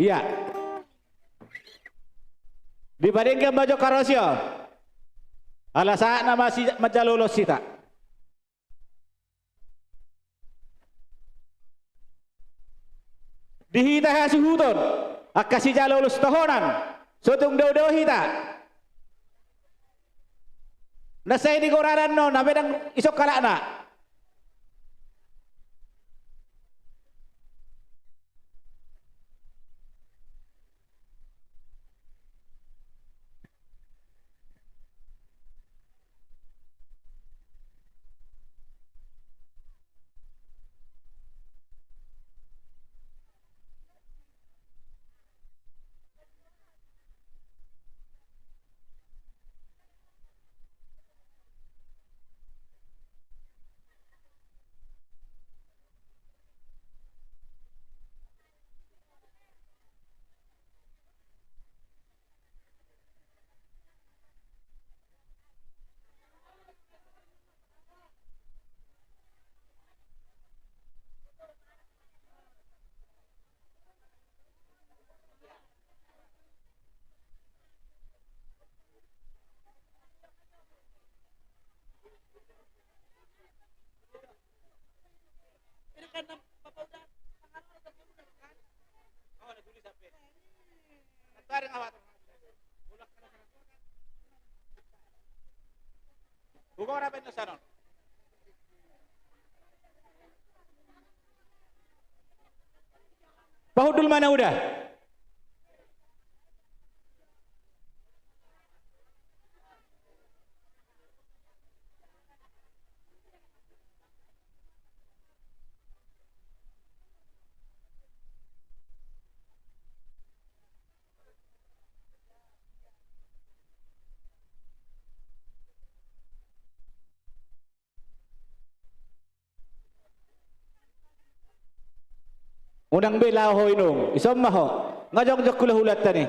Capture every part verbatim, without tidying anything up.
Ia. Dipadenggan ma jo karosi on. Ala saat na masih manjalo ulos hita. Di hita hasuhuton, angka sijalo ulos tohonan, so tung dao-dao hita. Na sai di goraran on, na pedang isok kalakna. Pahundul ma na uda. Unang be laho ho inum, ison ma ho. Nga jongjong hulahulanta ni.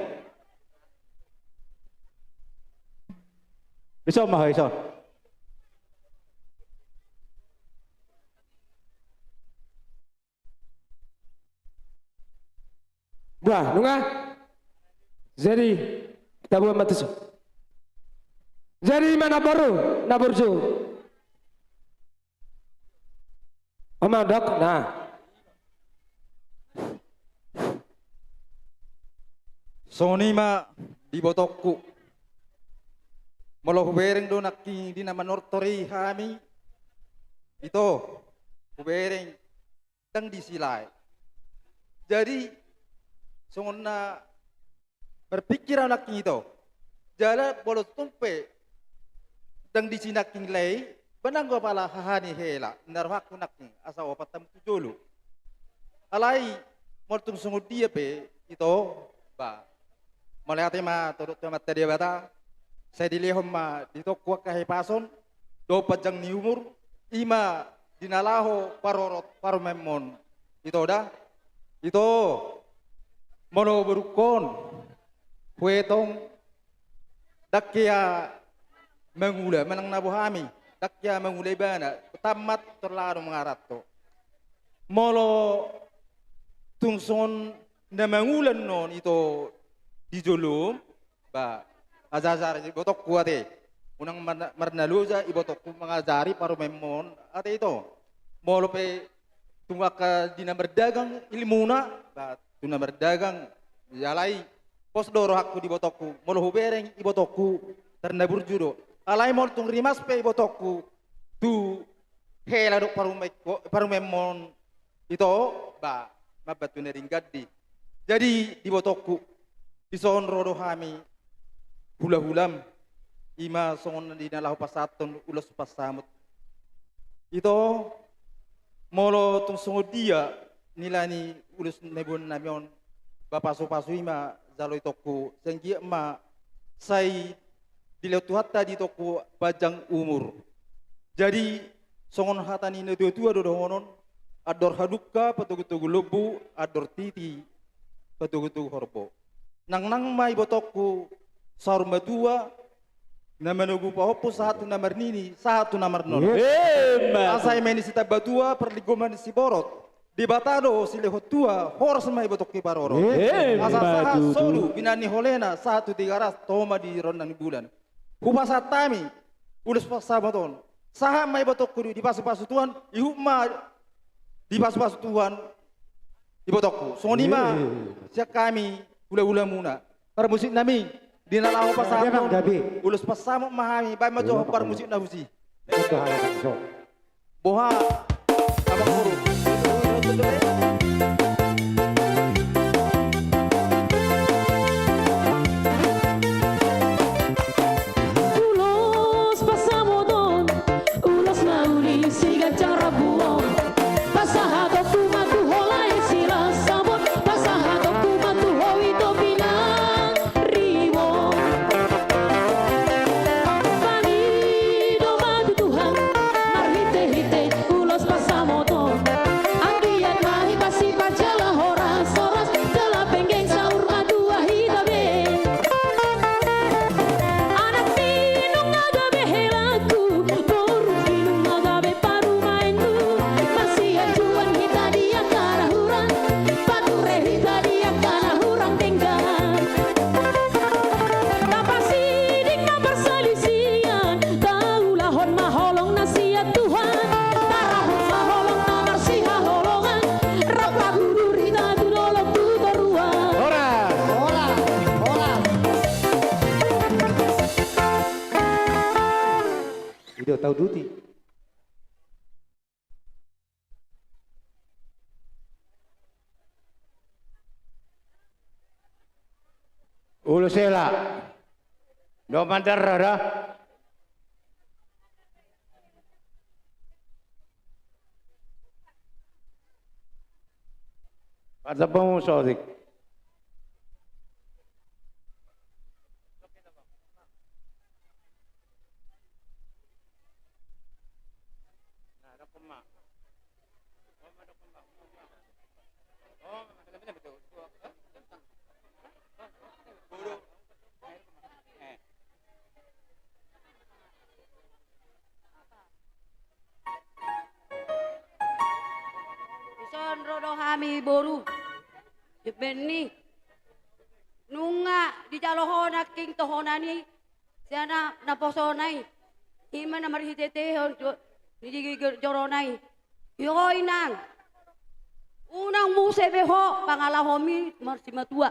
Ison ma ho, ison. Bah, nunga. Jadi, tabuan ma tusi. Jadi, mana baru, na burju. Oma, dok, nah. Songon i ma di ibotongku. Molo hubereng do nangkin di na manortor i hami. Ito, hubereng. Ndang disi lae. Jadi, songon na marpingkir ahu nangkin ito. Jala molo tung pe ndang disi nangkin lae i, ba nanggo apala haha ni hela, na rohangku nangkin, asa opat hamu tu jolo. Alai, molo tung songon dia pe, ito, ba, mauliate ma tu Amanta Debata, sai dilehon ma di ibotongku angka hahipason, dohot panjang ni umur, i ma di na laho parorot parumaenmon. Ito da, ito, molo borungkon, huetong, ndang hea mangula, manang na boha hami, ndang hea mangula ibana, tamat torlado mangaranto. Molo tung songon na mangula annon ito di jolom, ba, ajar-ajar ibotongku ate. Unang mar-, marnaloja ibotongku mangajari parumaenmon ate ito. Molo pe tung angka di na mardagang ilmuna, ba, tu na mardagang, alai pos do rohangku di ibotongku, molo hubereng ibotongku, tar na burju do. Alai molo tung rimas pe ibotongku, tu hela dohot parumaen-, parumaenmon ito, ba, mambantu na ringgandi. Jadi, di ibotongku, dison ro do hami hulahulam, i ma songon di na laho pasahathon ulos pansamot. Ito, molo tung songon dia nilai ni ulos na niboan nami on, ba pasupasu i ma jalo itongku, sai anggiat ma sai dilehon Tuhanta di itongku panjang umur. Jadi, songon hata ni natuatua do dohonon, andor hadungka patogutogu lombu, andor titi patogutogu horbo. Nangnang ma ibotongku saur matua, na manogu pahompu sahat tu na marnini, sahat tu na marnono. Emma. Asa i ma ni sitambatua, parlinggoman ni siborot, Debata do silehon tua, horas ma ibotongki parorot. Asa sahat solu binan ni holena, sahat tu Tigaras, toho ma di rondang ni bulan. Hupasahat hami ulos pansamot on. Sahat ma ibotongku dipasupasu Tuhan, ihut ma dipasupasu Tuhan ibotongku. Songon i ma sian hami hulahulamuna. Parmusik nami, di na laho pasahat on, ulos pansamot ma hami, baen ma jo parmusik na husi. Boha, amang boru. Ulos pansamot on, ulos na uli siganjang rambu on. Pasahatonku ma tu ho lae Silasabon, pasahatonku ma tu ho ito pinang. Riwo. Pangido ma tu Tuhan, marhitehite ulos pansamot on. Anggiat ma hita sipajala horas-horas, jala penggeng saur matua hita be. Anak ni nunga gabe helaku, boru ni nunga gabe parumaenmu. Masianjuan hita di angka na hurang, pature hita di angka na hurang denggan. Tapasidik ma parsalisian, taulahon ma holong na sian Tuhan. Tarahum ma holong na marsihaholongan, rap pagudur hita tu dolok tu toruan. Horas. Horas. Horas. I do tauduti. Ulos hela. Dohot mandar da. Patapamu sotik. Dison ro do hami boru. Benni. Nunga dijalo ho nangkin tohonan i. Sian na, naposona i. I ma na marhitehite ho jo-, ni di gi-, gi-, jorona i. Ho inang. Unang muse be ho pangalahomi marsimatua.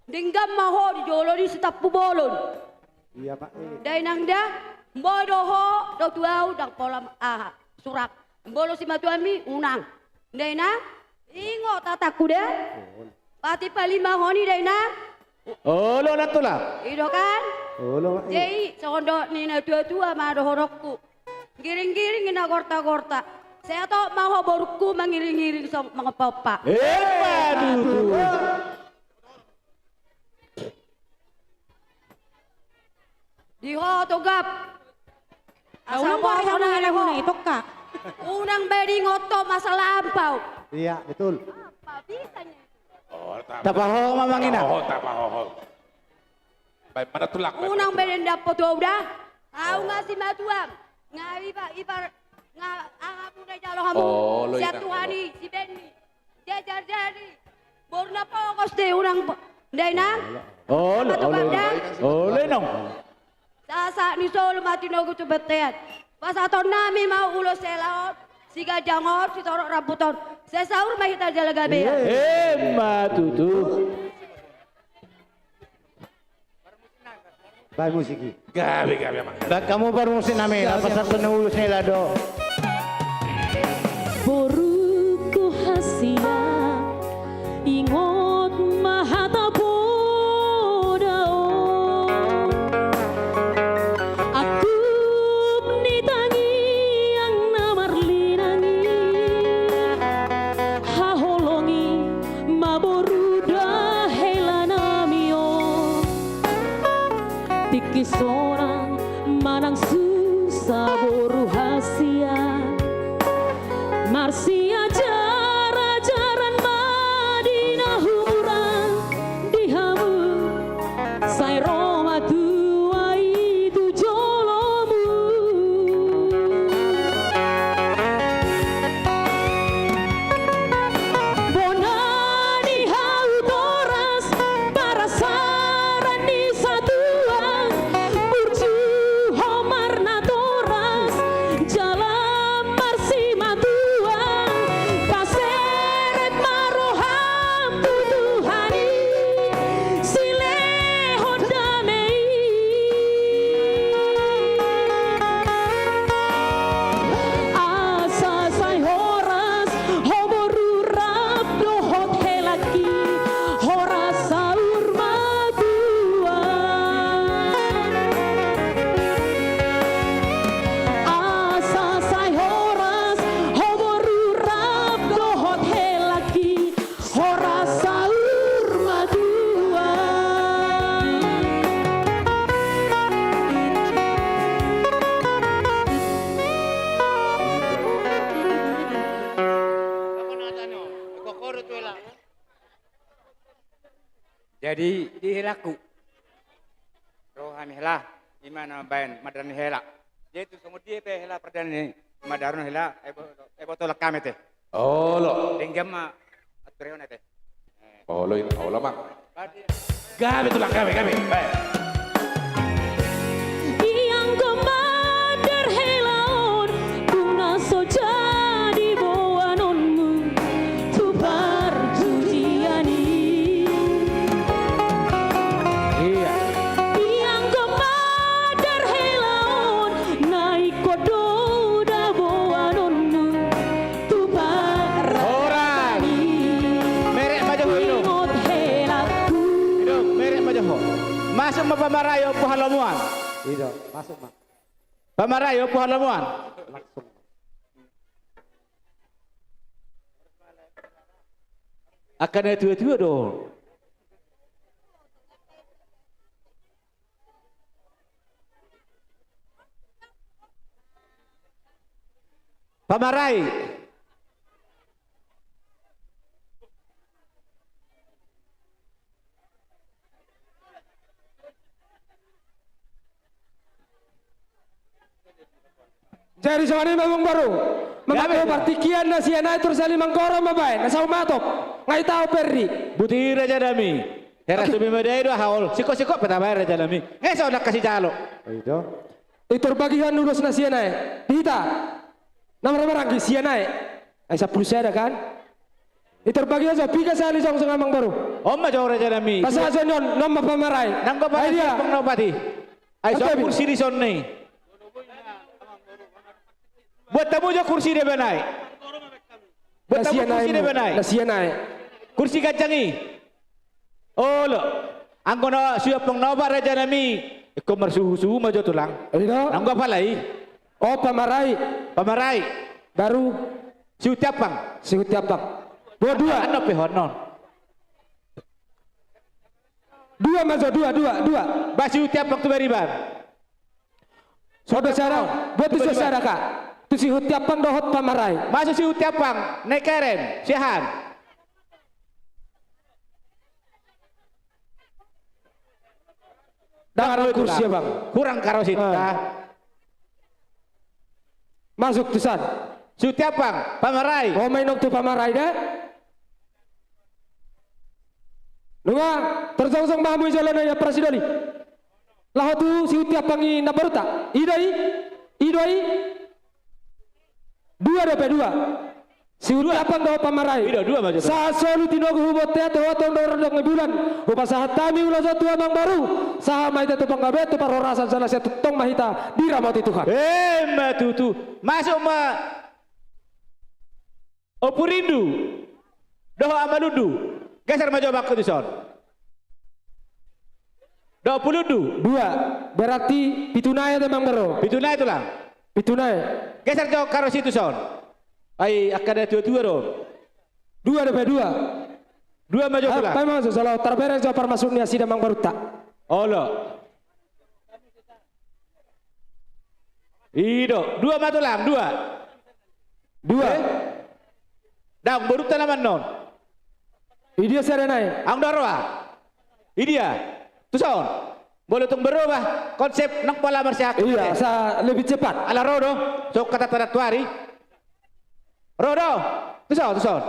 Denggan ma ho di jolo ni sitampu bolon. Iya, Pak. Dainang da, molo do ho, do tu au, ndang pola aha, surak. Molo simatuami, unang. Dainang, ingot hatangku da. Patipa lima honi dainang. Olo na tulang. I do kan? Olo, Pak. Jadi, songon dohot ni na tua-tua ma dohononku. Giring-giring na gorta-gorta. Sai hatop ma ho borungku mangiring-iring songon mangompa-ompa. Emma tutu. Di ho togap. Asa unang pola hona hona hona i tongka. Unang be diingot ho masa lampau. Iya, betul. Apa bisanya itu? Oh, tapa-, tapahoho ma manang inang. Tapahoho, tapahoho. Baik, mana tulang, baik, unang mana tulang? Be dendam po tu au da. Au ma simatuam. Nga ipa, ipa, nga aha muna jalo hamu. Oh, lo sian inang, Tuhan lo. I, si Benni. Dia jari-jari. Boru na pogos de unang po-, dainang. Oh, lo, oh, lo, oh, lo, inang. Sahat-sahat ni solu ma tinogu tu bontean. Pasahatonnami ma ulos hela on, siganjang on, sitorop rambut on. Sai saur ma hita jala gabe. Emma tutu. Baen musik i. Gabe, gabe, amang. Baen hamu parmusik nami, lapasan tu na ulos ni lado. Borungku hasian, ingot ma hata poda on. Angkup ni tangiang na marlinang i. Haholongi ma boru da helanami on. Tingki sonang manang susa boru hasian. Marsiajar-ajaran ma di na humurang di hamu. Sai ro ma tua i tu jolomu. Jadi di helangku. Roha ni hela, ima na mambaen mandar ni hela. Jadi tu songon dia pe hela pardana ni mandar ni hela, ebo-, eboto langkami te. Olo. Denggan ma atureon te. Olo, olo, Mang. Gabe tulang, gabe, gabe. Baik. Ianggo mandar hela on, tung na so jadi boanonmu tu parjudian i. Iya. Ianggo mandar hela on, na ingkon do da boanonmu. Horas. Merek ma jo ho, Ido. Ido, merek ma jo ho. Masuk ma pamarai, Ompu Halomoan. Ido, masuk ma. Pamarai, Ompu Halomoan. Langsung. Angka na tua-tua do. Pamarai. Jadi songon i ma, Amangboru. Manghatai partingkian na sian i, tor sahali manggoro ma baen, na saut ma top. Nga i tahu perri. Buti raja nami. Hera sumi madai do haol. Siko-siko pe tabaen raja nami. Nge so na kasih jalo. Ido. I tor bagian ulos na sian i. Di hita. Na marhahamaranggi sian i. Ai sampulu sada kan. I tor bagian so piga sahali song song, Amangboru. On ma jo raja nami. Pasahat jo non, non ma pamarai. Nang go pala siapang na opat i. Ai so kursi dison ni. Buat tamu jo kursi di bana i. Buat tamu kursi di bana i. Na sian i. Kursi ganjang i. Olo. Anggo na siapang na opat raja nami. Ingkon marsuhu-suhu ma jo tulang. Ido. Nang go pala i. O pamarai. Pamarai. Baru. Sihuttiampang. Sihuttiampang. Dua, dua. Ano pe honon. Dua ma jo, dua, dua, dua. Ba Sihuttiampang tu bariban. Sada, sada, buat tu sada ka. Tu Sihuttiampang dohot pamarai. Masuk Sihuttiampang, naik kerem, siahaan. Dang adong kursi, Bang. Kurang karosi ta. Masuk tu san. Sihuttiampang, pamarai. O, main tu pamarai da. Nunga tarjongjong ma hamu i jolo na i, Amparasi Doli. Laho tu Sihuttiampang i namborunta. I do i. I do i. Dua dope, dua. Sihuttiampang dohot pamarai. Ido, dua ma jo. Sahat solu tinogu hu bontean, tu ho tondong rondong ni bulan. Hupasahat hami ulos on tu Amangboru. Sahat ma hita tu panggabean, tu parhorasan, jala sai tongtong ma hita diramoti Tuhan. Emma tutu. Masuk ma. Ompu Rindu. Dohot Ama Lundu. Geser ma jo bangku dison. Dohot Ompu Lundu. Dua. Berarti pitu nai ate, Amangboru. Pitu nai tulang. Pitu nai. Geser jo karosi tuson. Ai angka na tua-tua do. Dua dope, dua. Dua ma jo tulang. Baen ma jo, jala tarbereng jo parmasuk ni nasida, Amangborunta. Olo. Ido, dua ma tulang, dua. Dua. Eh? Dang, borunta na manon. Idia sada nai. Ang dua roa. Idia. Tuson. Molo tung berubah konsep nang pola marsiak. Iya, sa lebih cepat. Ala ro do. So kata pada tuari. Ro do. Tuson, tuson.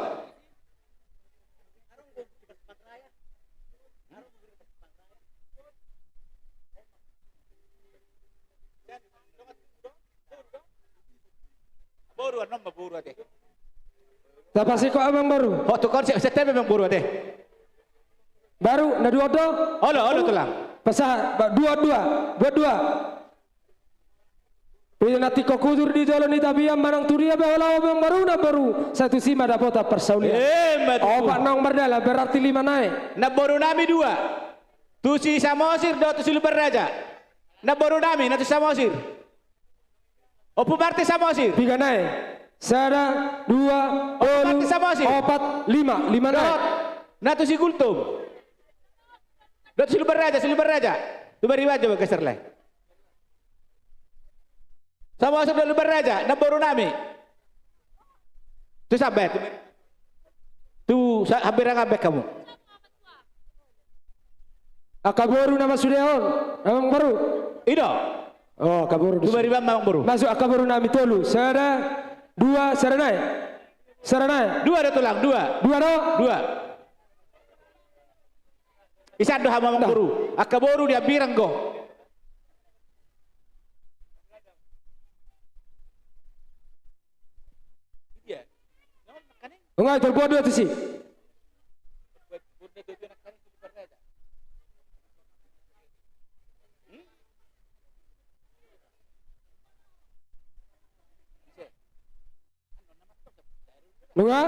Boru, annon ma boru ate. Tapasiko, Amangboru. Ho, tu konsep setebe, Amangboru ate. Baru na dua do. Olo, olo tulang. Pasahat, ba, dua, dua, dua, dua. Pinatik ho hujur di jolo ni tapian manang tu dia pe ho laho, Amangboru, namboru. Sai tusi ma dapotan parsaulian. Emma tutu. Opat naung mardalan, berarti lima nai. Namboru nami dua. Tu si Samosir dohot tu si Lumban Raja. Namboru nami na tu Samosir. Ompu Martin Samosir. Piga nai. Sada, dua, tolu, opat, lima. Lima nai. Dohot na tu si Gultom. Dohot si Lumban Raja, si Lumban Raja. Tu bariban jo, geser lae. Samosir dohot Lumban Raja, namboru nami. Tu sampe, tu, tu sa-, hampir angka baen hamu. Angka boru nama sude on, amang boru. Ido. Oh, angka boru. Tuba di bang, amang boru. Masuk angka boru nami tolu. Sada, dua, sada nai. Sada nai. Dua do tulang, dua. Dua do? Dua. Isan do hamu amang boru. Angka boru di ambirang go. Nunga, terbuat dua tusi. Nunga?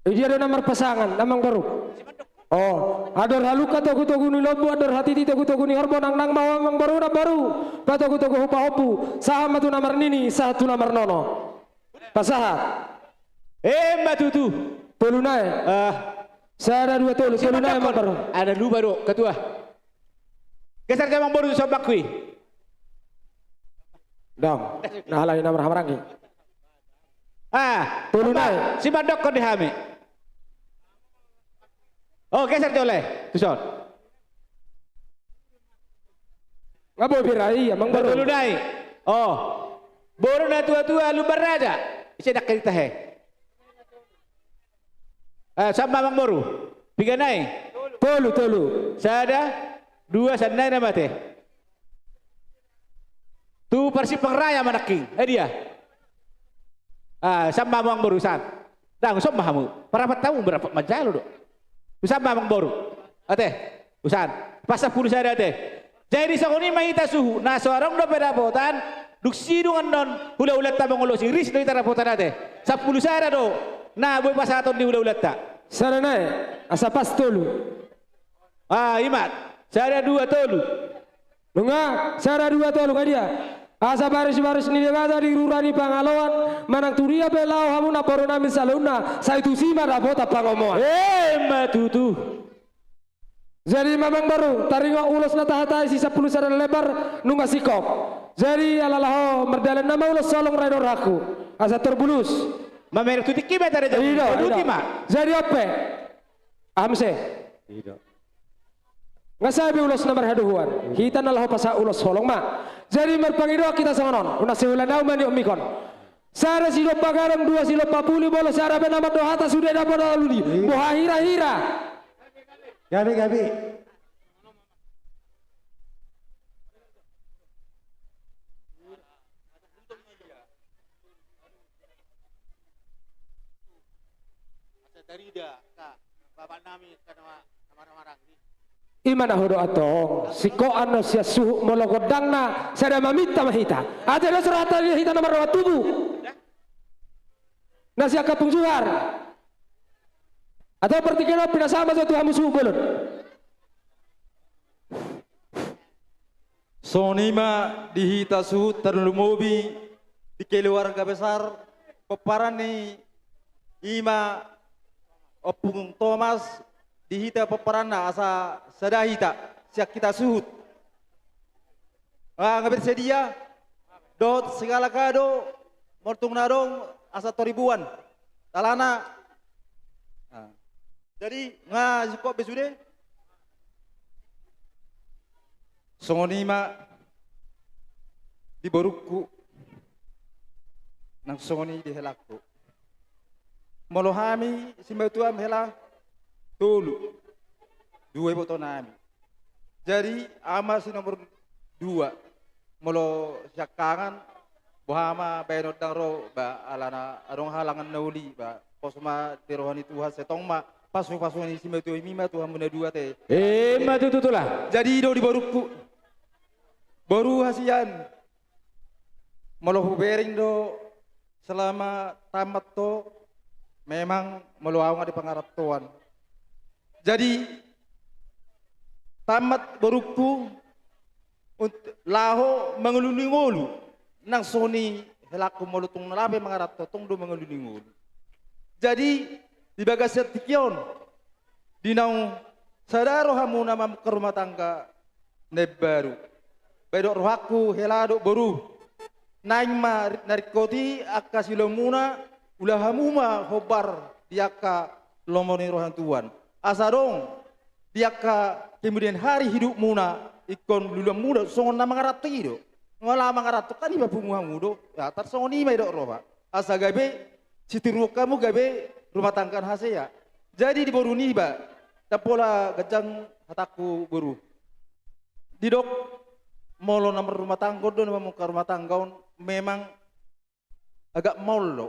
Idia do na marpasangan, amang boru. Oh, andor halumpang togu-togu ni lombu, andor hatiti togu-togu ni horbo, nang, nang ma ho amang boru, na boru patogu-togu ho pahompu, sahat ma tu na marnini, sahat tu na marnono. Pasahat. Emma tutu. Tolu nai. Ah. Sada, dua, tolu, tolu nai amang boru. Ada lupa do, ketua. Geser jo amang boru tu sombangku i. Dong, na halani na marhahamaranggi. Ah, tolu nai. Simandokkon di hami. Oh, geser jo le, tuson. Nga boi bira i amang boru. Tolu nai. Oh. Boru na tua-tua Lumban Raja. Ise dakka di tahe. Eh, sian ma amang boru? Piga nai? Tolu, tolu. Sada, dua, sian nai na mate. Tu parsimpang raya ma nangkin. Eh, dia. Ah, sian ma amang boru, sian. Dang, sian ma hamu. Parapat hamu, berapat manjalo do. Sian ma amang boru. Ate. Usan, pas sampulu sada ate. Jadi songon i ma hita suhut, na so adong dope dapotan, dung sidung annon hula-hulanta mangolosi, ris do hita dapotan ate. Sampulu sada do na boi pasahaton ni hula-hulanta. Sada nai, asa pas tolu. Ah, i ma, sada, dua, tolu. Nunga, sada, dua, tolu, nga dia. Asa baris-baris ni Debata di rura ni Pangaloan, manang tu dia pe laho hamu namboru nami saluhutna, sai tusi ma dapotan pangomoan. Emma tutu. Jadi amang boru, taringot ulos na tahatai si sampulu sada na lembar nunga singkop. Jadi ala laho mardalan nama ulos holong, rai do rohangku. Asa torbulus. Mamereng tu tingki ma tadi. Ido, ido. Jadi on pe. Aha muse? Ido. Nga sae be ulos na marhadohoan. Hita na laho pasahat ulos holong ma. Jadi marpangidoan hita songon on. Unang sai huula na au ma nion mikon. Sada silompa gadong, dua silompa puli, molo sada pe na mandok hata sude dapot na uli. Boha hira-hira. Gabe, gabe. Ima na hudok antong, singkop annon sian suhut molo gondangna sada maminta ma hita. Ate do so rohanta di hita na mardongan tubu. Na sian Kampung Suhar. Atau partingkian on pinasama jo tu hamu suhut bolon. Songon i ma di hita suhut tarlumobi di keluarga besar pomparan ni ima Ompung Tomas di hita pomparanna asa sada hita sian hita suhut. Ah, nga bersedia dohot segala kado molo tung na adong asa toribuan. Alana. Ah. Jadi nga singkop be sude. Songon i ma di borungku nang songon i di helangku. Molo hami simatuam hela tolu, dua iboto nami. Jadi ama si nomor dua. Molo siangkangan boha ma baenon dang ro ba alana adong halangan na uli ba pos ma di roha ni Tuhan, sai tong ma pasu-pasu ni simatua i ma tu hamu na dua ate. Ima tutu tulang. Jadi do di borungku. Boru hasian. Molo hubereng do selama tamat ho memang molo au nga di pangarantoan. Jadi tamat borungku unt-, laho mangolu ni ngolu nang songon i helangku molo tung na lape mangaranto tong do mangolu ni ngolu. Jadi di bagasan tingki on di naung sada rohamuna mamungka rumah tangga na imbaru. Ba didok rohangku hela dohot boru. Naeng ma ri-, na ringkot i angka siloamuna Ulaon hamu ma hombar di angka lomo ni roha ni Tuhan. Asa adong di angka kemudian hari hidupmuna, ingkon luluanmuna songon na mangaranto i do. Nga laho mangaranto kan iba pungu hamu do. Ya, tarsongon i ma didok roha. Asa gabe situruon hamu gabe rumah tangga na hasea. Jadi di boru niba, ndang pola ganjang hatangku boru. Didok molo na marrumah tangga on do, na mamungka rumah tangga on memang agak maol do.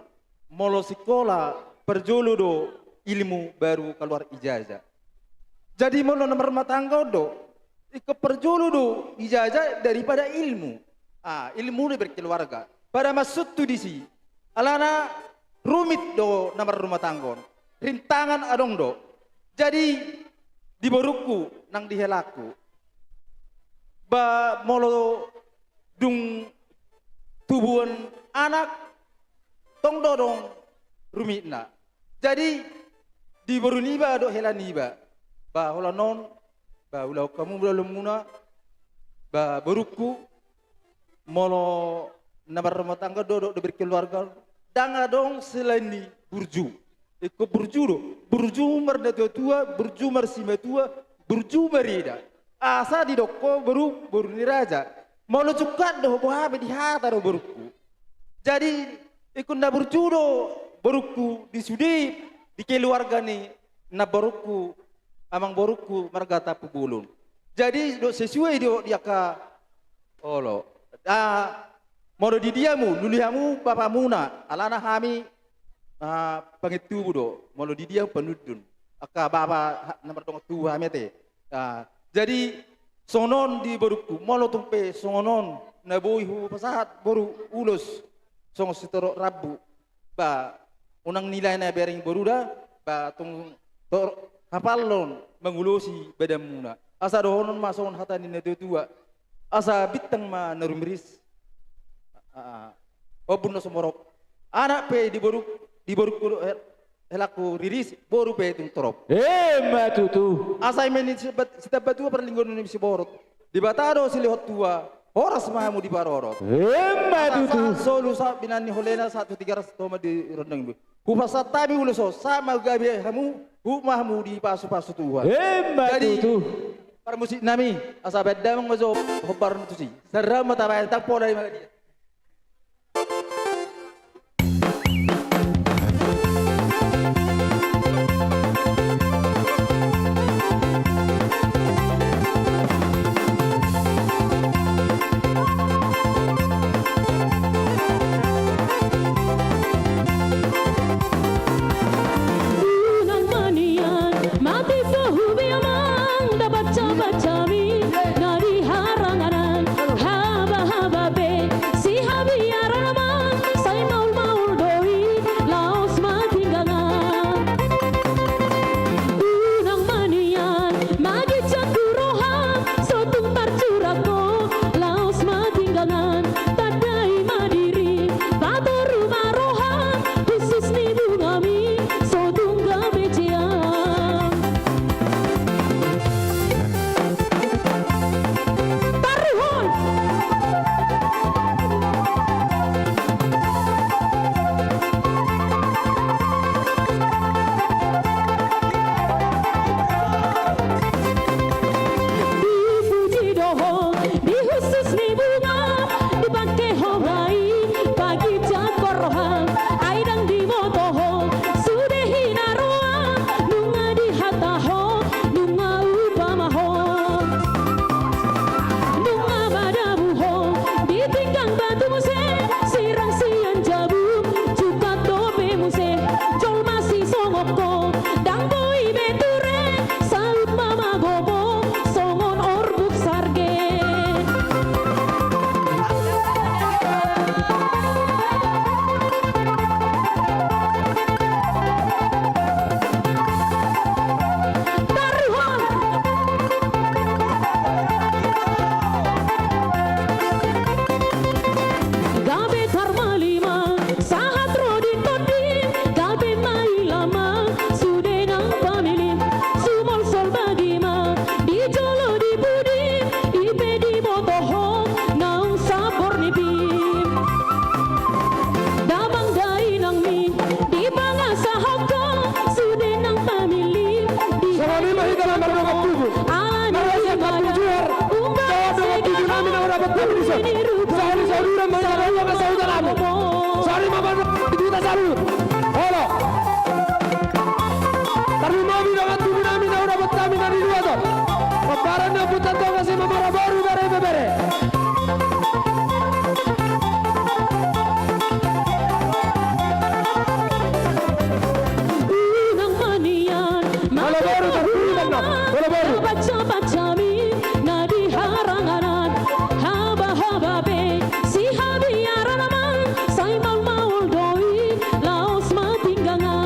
Molo sikola parjolo do ilmu baru kaluar ijazah. Jadi molo na marrumah tangga on do, ingkon parjolo do ijazah daripada ilmu. Ah, ilmu do berkeluarga. Pada maksudhu disi. Alana rumit do na marrumah tangga on. Rintangan adong do. Jadi di borungku nang di helangku, ba molo dung tubuan anak, tong do adong rumitna. Jadi di boru niba dohot hela niba, ba holan on, ba ulaon hamu ulaonmuna, ba borungku, molo na marrumah tangga do, do, do berkeluarga, ndang adong selain ni burju. Ingkon burju do, burju marnatuatua, burju marsimatua, burju marida. Asa didok ho boru, boru ni raja. Molo jungkat do ho, boha pe di hata do borungku. Jadi ingkon na burju do borungku di sude, di keluarga ni namborungku, amangborungku marga Tampubolon. Jadi do sesuai do di angka olo. Ah, molo di dia hamu, lului hamu bapamuna, alana hami, ah, pangintubu do, molo di dia hamu panundun. Angka bapa ha-, na mardongan tubu hami ate. Ah, jadi songon on di borungku, molo tung pe songon on na boi hupasahat boru ulos songon sitorop rambu. Ba unang nilai na bereng boru da, ba tung tor-, hapal do on mangulosi badanmuna. Asa dohonon ma songon hata ni natuatua, asa bintang ma na rumiris. Ah, ombun do sumorop. Anak pe di boru, di borungku, eh, helangku riris, boru pe tung torop. Emma tutu. Asa i ma ni sitambatua parlinggoman ni siborot. Debata do silehon tua, horas ma hamu diparorot. Emma tutu. Sahat solu sahat binan ni holena, sahat tu Tigaras, toho ma di rondang. Hupasahat hami ulos on, sahat ma gabe hamu, huhut ma hamu dipasupasu Tuhan. Emma tutu. Jadi parmusik nami, asa baen damang ma jo hombar tusi. Saraha ma tabaen, ndang pola i ma dia. Unang ma nian mati so hubi amang, da baca-baca mi na di harangan an haba-haba pe. Sahali saudara ma, sahali ma, sahali ma, sahali ma. Olo. Tarlumobi dongan tubu nami na hudapot hami na di luat on. Pomparan ni ompunta Tongkas i ma, maraboru bere ibebere. Unang manian, maraboru, maraboru. Baca-baca mi na di haranganan, haba-haba pe sihabiaran amang, sai maul-maul do i laos matinggangan.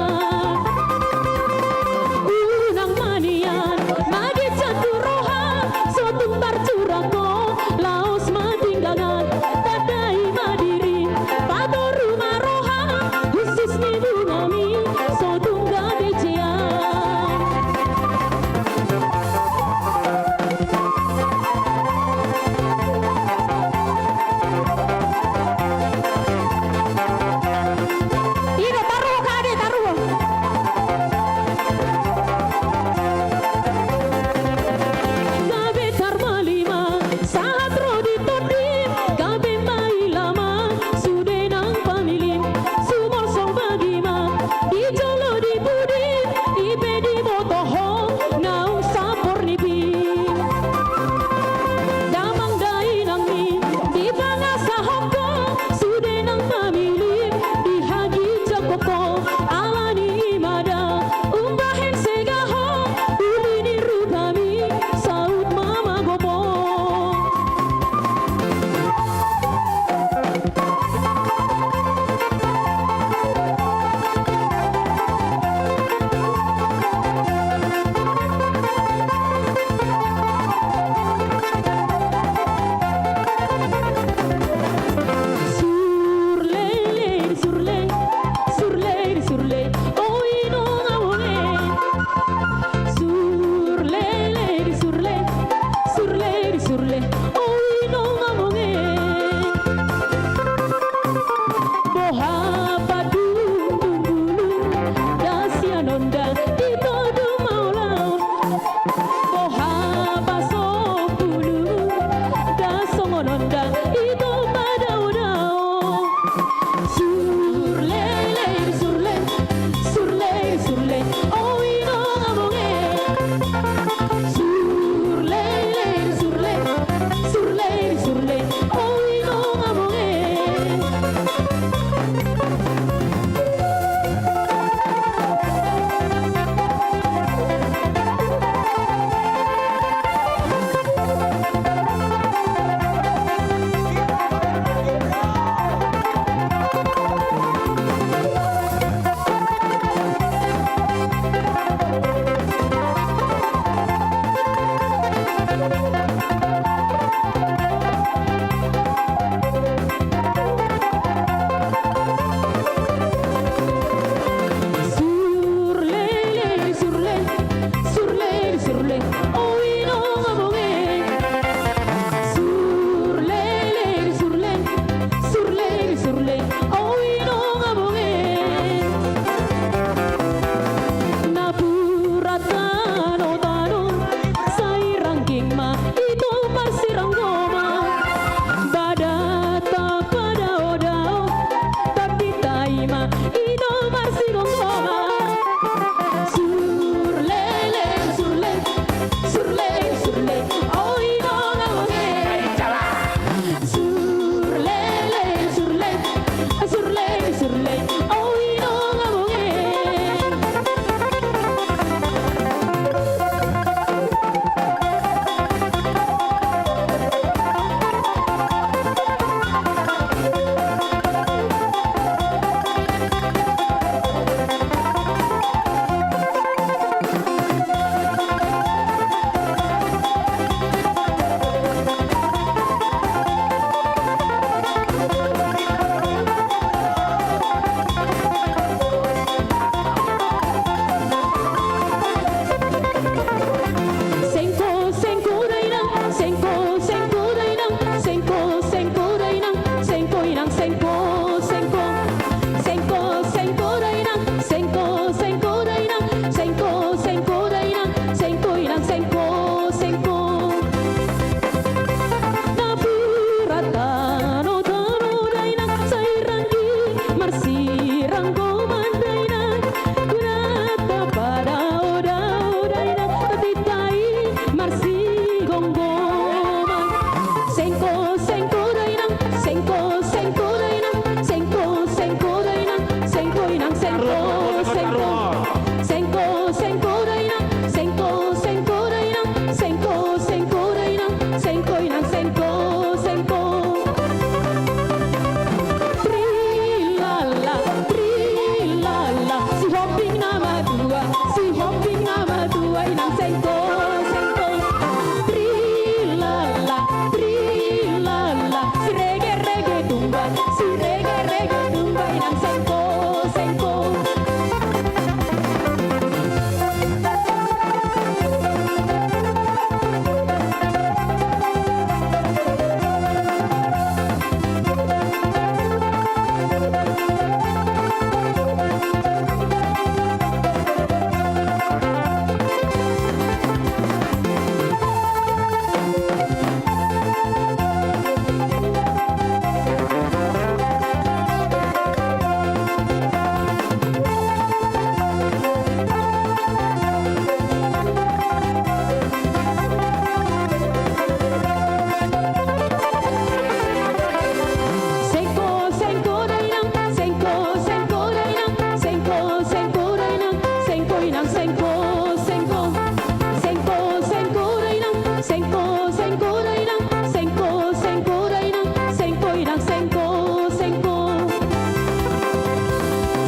Siregerege tumba inang sengko, sengko. Sengko, sengko dainang, sengko, sengko dainang, sengko, sengko dainang, sengko inang, sengko, sengko. Sengko, sengko dainang, sengko, sengko dainang, sengko, sengko dainang, sengko inang, sengko, sengko.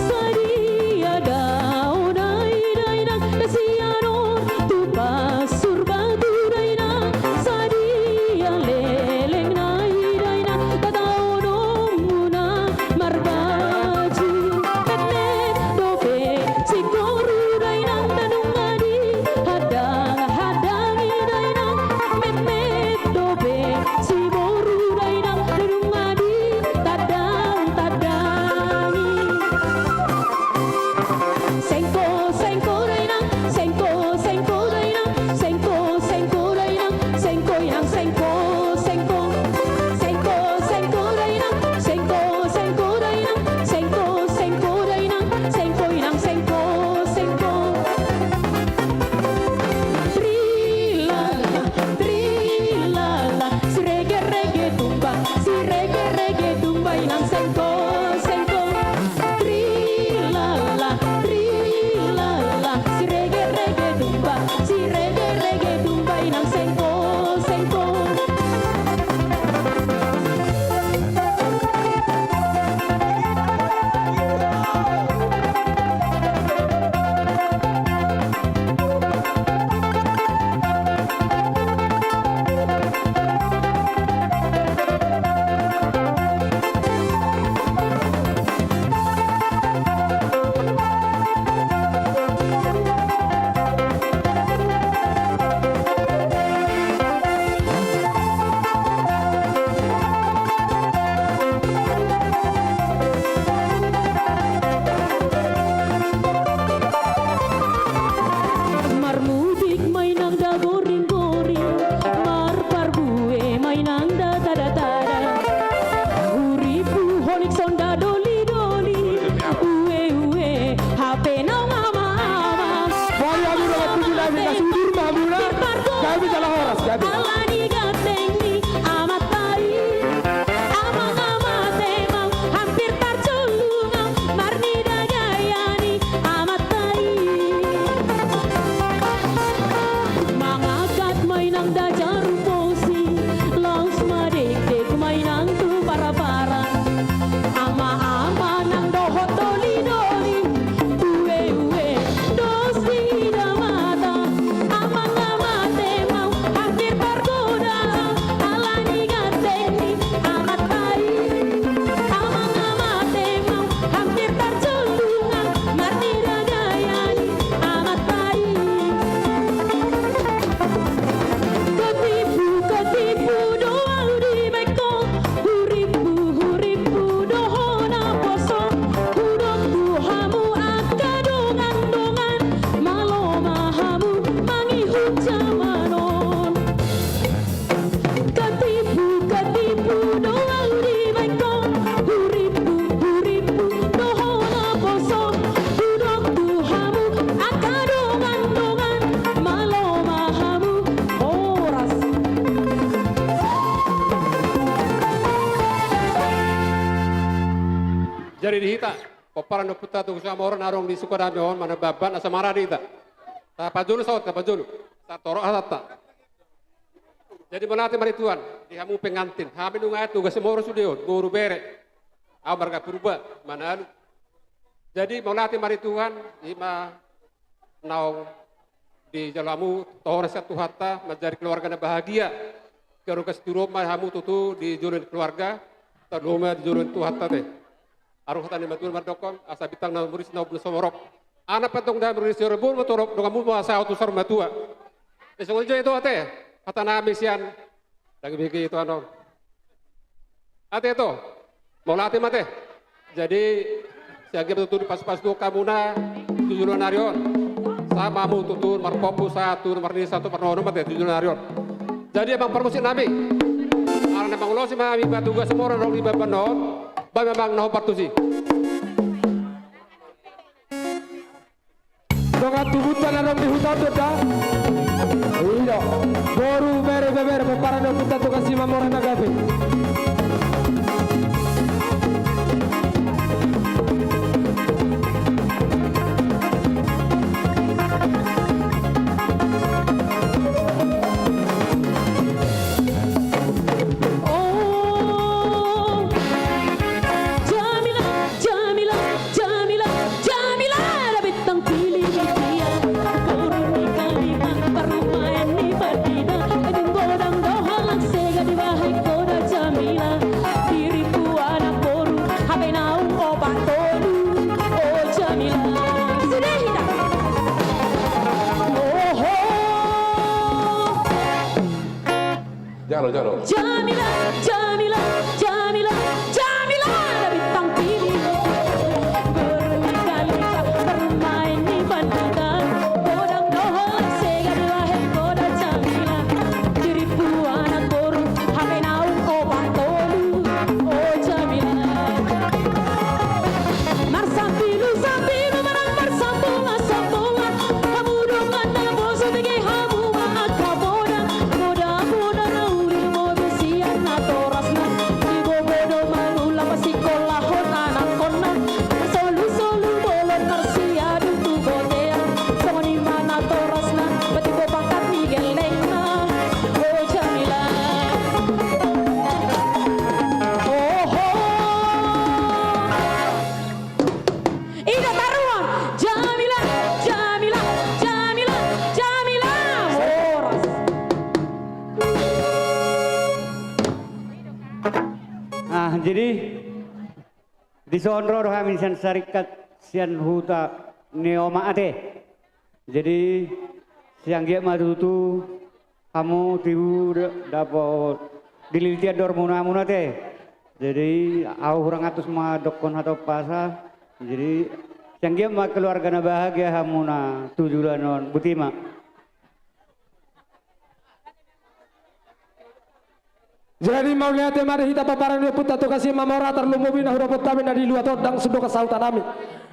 Sadia daonai dainang, na sian on tu pasurbatu dainang, sadia leleng nai dainang, tataononmuna marbaju. Metmet dope siboru dainang, na nunga dihadanghadang i dainang. Metmet dope siboru dainang, na nunga ditandangtandang i. Sengko, sengko dainang, sengko, sengko dainang, sengko, sengko dainang, sengko inang, sengko, sengko. Sengko, sengko dainang, sengko, sengko dainang, sengko, sengko dainang, sengko inang, sengko, sengko. Trilala, trilala, siregerege tumba, siregerege tumba inang sengko, sengko. Trilala, trilala, siregerege tumba, siregerege tumba inang sengko, sengko. Marmudik ma inang da goringgoring, marparbue ma inang da tadatada. Huripu holik sonda dolidoli, ueue hape naung amaama. Mari hamu dongan tubu nami, na sudur ma hamuna. Gabe jala horas, gabe. Ala ni ganteng ni amanta i, amang amate mau hampir tarjolungan, marnida gaya ni amanta i. Mangangkat ma inang da jarum bosi, laos madekdek ma inang tu parapara. Amaama nang dohot dolidoli, ueue dos di damata. Amang amate mau hampir targoda, ala ni ganteng ni amanta i. Amang amate mau hampir tarjolungan, marnida gaya ni amanta i. Ketipu, ketipu do au dibaen ho, huripu, huripu do ho naposo. Hudok tu hamu angka dongandongan, malo ma hamu mangihut jaman on. Katipu, katipu do au dibaen ho, huripu, huripu do ho naposo. Hudok tu hamu angka dongandongan, malo ma hamu. Horas. Jadi di hita pomparan ni ompunta Tugu Sihamoro na adong di Sukadame on, manang Bamban, asa maradi hita. Tapajolo saut, tapajolo. Satorop hatanta. Jadi mauliate ma di Tuhan di hamu pengantin. Hami nunga i Tugas Sihamoro sude on, boru bere. Au marga Purba, Manalu. Jadi mauliate ma di Tuhan, i ma naung dijalo hamu tohonan sian Tuhanta manjadi keluarga na bahagia. Keluarga sitiruon ma hamu tutu di jolo ni keluarga. Tarlumobi ma di jolo ni Tuhanta ate. Adong hata ni natuatua mandokkon, asa bintang na murisi na umbahen somorop, anak pe antong na murisi, orbun ma torop, donganmu ma saut tu saur matua. Jadi songon i jo ito ate, hata nami sian, lagi bege ito, anu. Ate ito, mauliate ma ate. Jadi sian gia ma tutu dipasupasu Tuhan hamuna tu joloan ni ari on. Sahat ma hamu tutu marpompu, sahat tu marnini, sahat tu marnono ma ate tu joloan ni ari on. Jadi amang parmusik nami, ala naeng mangulosi ma hami batu gasamora na adong di bamban on, bahen ma amang na hombar tusi. Dongan tubunta na adong di huta on da. I do. Boru, bere, ibebere, pomparan ni ompunta Toga Simamora na gabe. Oh, Jamila, Jamila, Jamila, Jamila, na bintang pilih dia. Boru ni Kalimat, parumaen ni Madinah, dung godang do halak sega dibahen ho da Jamila. Diripu anak boru, hape naung opat tolu, o Jamila. Sude hita. Oho. Jalo, jalo. Jamila, Jamila, Jamila, Jamila, na bintang pilih. Boru ni Kalimat, parumaen ni Madinah, godang do halak sega dibahen ho da Jamila. Diripu anak boru, hape naung opat tolu, o Jamila. Marsampilu-sampilu manang marsambola-sambola, hamu dongan na poso, bege hamu ma angka bona. Bona-bona na uli modus sian natorasna, diboto do mangula pasingkolahon anakkonna. Solu-solu bolon marsiadu tu bontean, songon i ma natorasna, patimbo pangkat ni gellengna. O Jamila. Oho. I do taruan. Jamila, Jamila, Jamila, Jamila. Horas. Ah, jadi dison ro do hami sian sarikat sian huta ni omak ate. Jadi sian gia ma tutu hamu tibu da-, dapot dililitian do hormuna hamuna ate. Jadi ahu hurang antus mandokkon hata umpasa. Jadi sian gia ma keluarga na bahagia hamuna tu joloan on, botima. Jadi mauliate ma di hita pomparan ni ompunta Toga Simamora, tarlumobi na hudapot hami na di luat on, ndang sundok sahuta nami.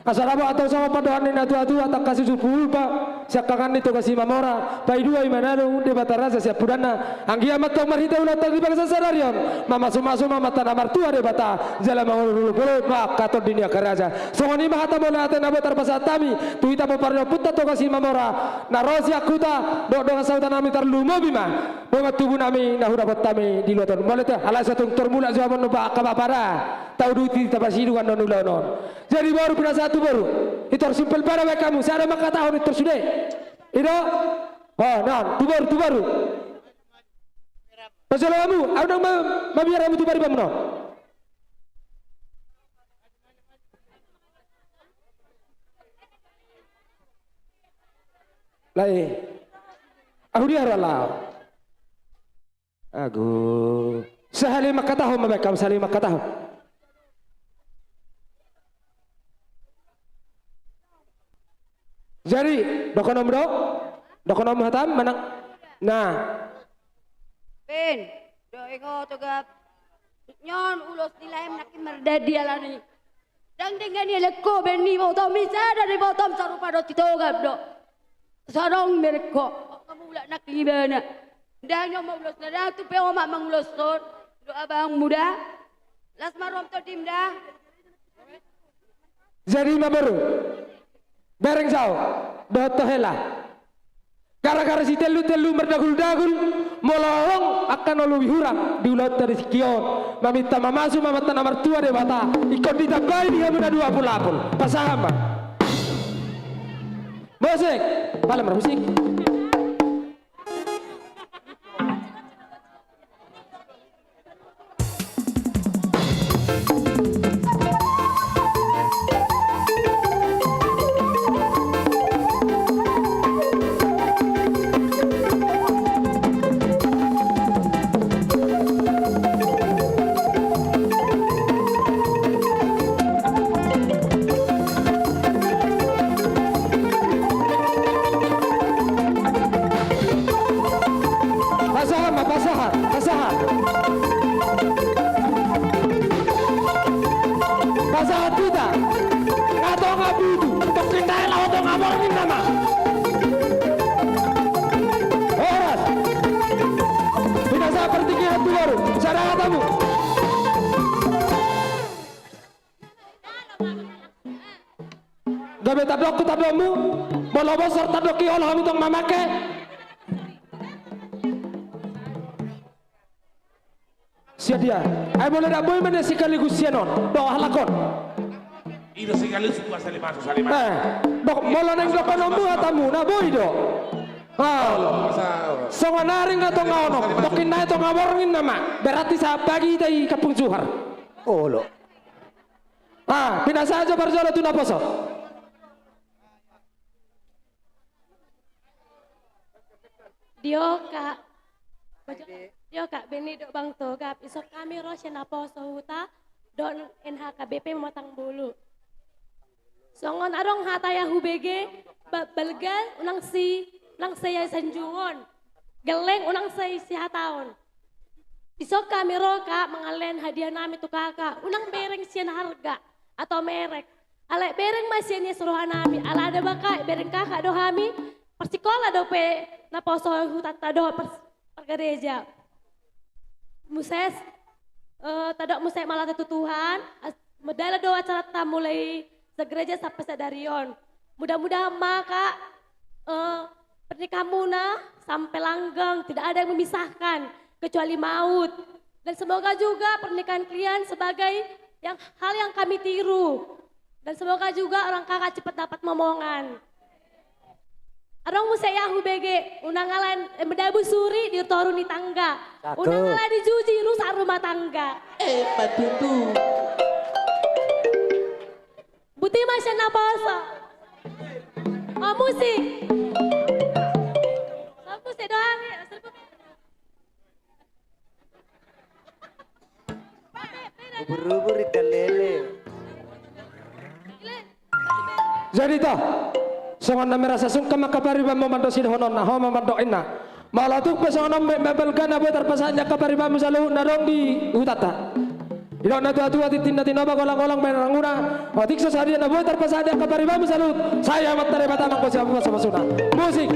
Asa dapot antong songon pandohan ni natuatua, tangkas susupu upa siangkangan ni Toga Simamora, paidua imana do Debata raja siampudanna. Anggiat ma antong marhite ulaonta di bagasan sadari on, mamasumasu ma amanta na martua Debata jala mangoloi ma angka tondi ni angka raja. Songon i ma hata mauliate na boi tarpasahat hami tu hita pomparan ni ompunta Toga Simamora na ro sian huta dohot dongan sahuta nami, tarlumobi ma dongan tubu nami na hudapot hami di luat on. Mauliate, alai so tung tor mulak jo hamu on, ba angka bapa da, tauduti tapasidung annon ulaon on. Jadi boru, pinasahat tu boru. Pintor simpel pe na baen hamu, sai adong mangkatahon pintor sude. I do. Ho, non tu boru, tu boru. Pajolo hamu, ahu ndang ma-, mabiar hamu tu paribanmuna on. Lae. Ahu dia ro laho. Ago. Sahali mangkatahon ma baen hamu, sahali mangkatahon. Jadi dohonon do, dohonon hatam manang. Nah. Ben, do i ho Toga. Nyon ulos ni laem nangkin mardadi alani. Ndang denggan ni elek ho, baen ni ibotom i, sada do ibotom, sarupa do Sitoga do. Sai adong berek ho. Hamu mulak nang ibana. Ndang nyon ma ulosna, ndang tu pe omak manguloshon. Do abangmu da. Las ma ro tu tondim da. Jadi ma boru. Bereng saut dohot hela. Gara-gara sitellu-tellu mardagul-dagul, molo adong angka na lobi hurang di ulaonta di tingki on, maminta mamasu ma amanta na martua Debata, ingkon ditambai di hamu na dua pulu apul. Pasahat ma. Musik. Pala marmusik. Gabe tandok tu tandokmu, molo bosor tandok i olo hamu tong mamangke. Sia dia. Ai molo ndang boi ma na sekaligus sian on dohot halak on. Ido sekaligus buat salimasu salimasu. Eh, dok molo naeng dohononmu hatamu na boi do. Ah. Songon ari na tonga onom, dok inna i tonga borngin nama. Berarti sahat bagi hita i Kampung Juhar. Olo. Ah, pinasahat jo parjolo tu naposo. Dio kak. Dio kak Beni dohot Bang Togap, isok hami ro sian naposo huta dohot N H K B P Pematang Bulu. Songon adong hata na hubege, ba-, balga unang si, unang sai sanjungon. Gelleng unang sai sihataon. Isok hami ro kak mangalehon hadiah nami tu kakak, unang bereng sian harga atau merek. Alai bereng ma sian ias roha nami, ala adong ba kak, bereng kakak do hami, parsikola dope naposo hutanta dohot pars-, pargareja. Muse, eh, tadok muse mauliate tu Tuhan, as-, mardalan do acaranta mulai sagereja sampe sadari on. Mudah-mudahan ma kak, eh, pernikahanmuna sampai langgeng, tidak ada yang memisahkan kecuali maut. Dan semoga juga pernikahan kalian sebagai yang, hal yang kami tiru. Dan semoga juga orang kakak cepat dapat momongan. Adong muse na hubege, unang ala, eh, madabu suri di toru ni tangga. Cakep. Unang ala dijuji rusak rumah tangga. Eh, patutu. Buti ma sian naposo. Oh, musik. Oh, musik doang ya. Ubur-ubur ikan lele. Jadi to, songon na merasa sungkan ma angka paribanmu mandok sidohononna, ho ma mandok inna. Molo tung pe songon on ma balga na boi tarpasahat ni angka paribanmu saluhut na adong di hutanta. Didok na tua-tua, tintin na tinopa, golang-golang bahen ranguna. Otik so sadia na boi tarpasahat ni angka paribanmu saluhut, sai Amanta Debata ma anggo sipasu-pasuna. Musik.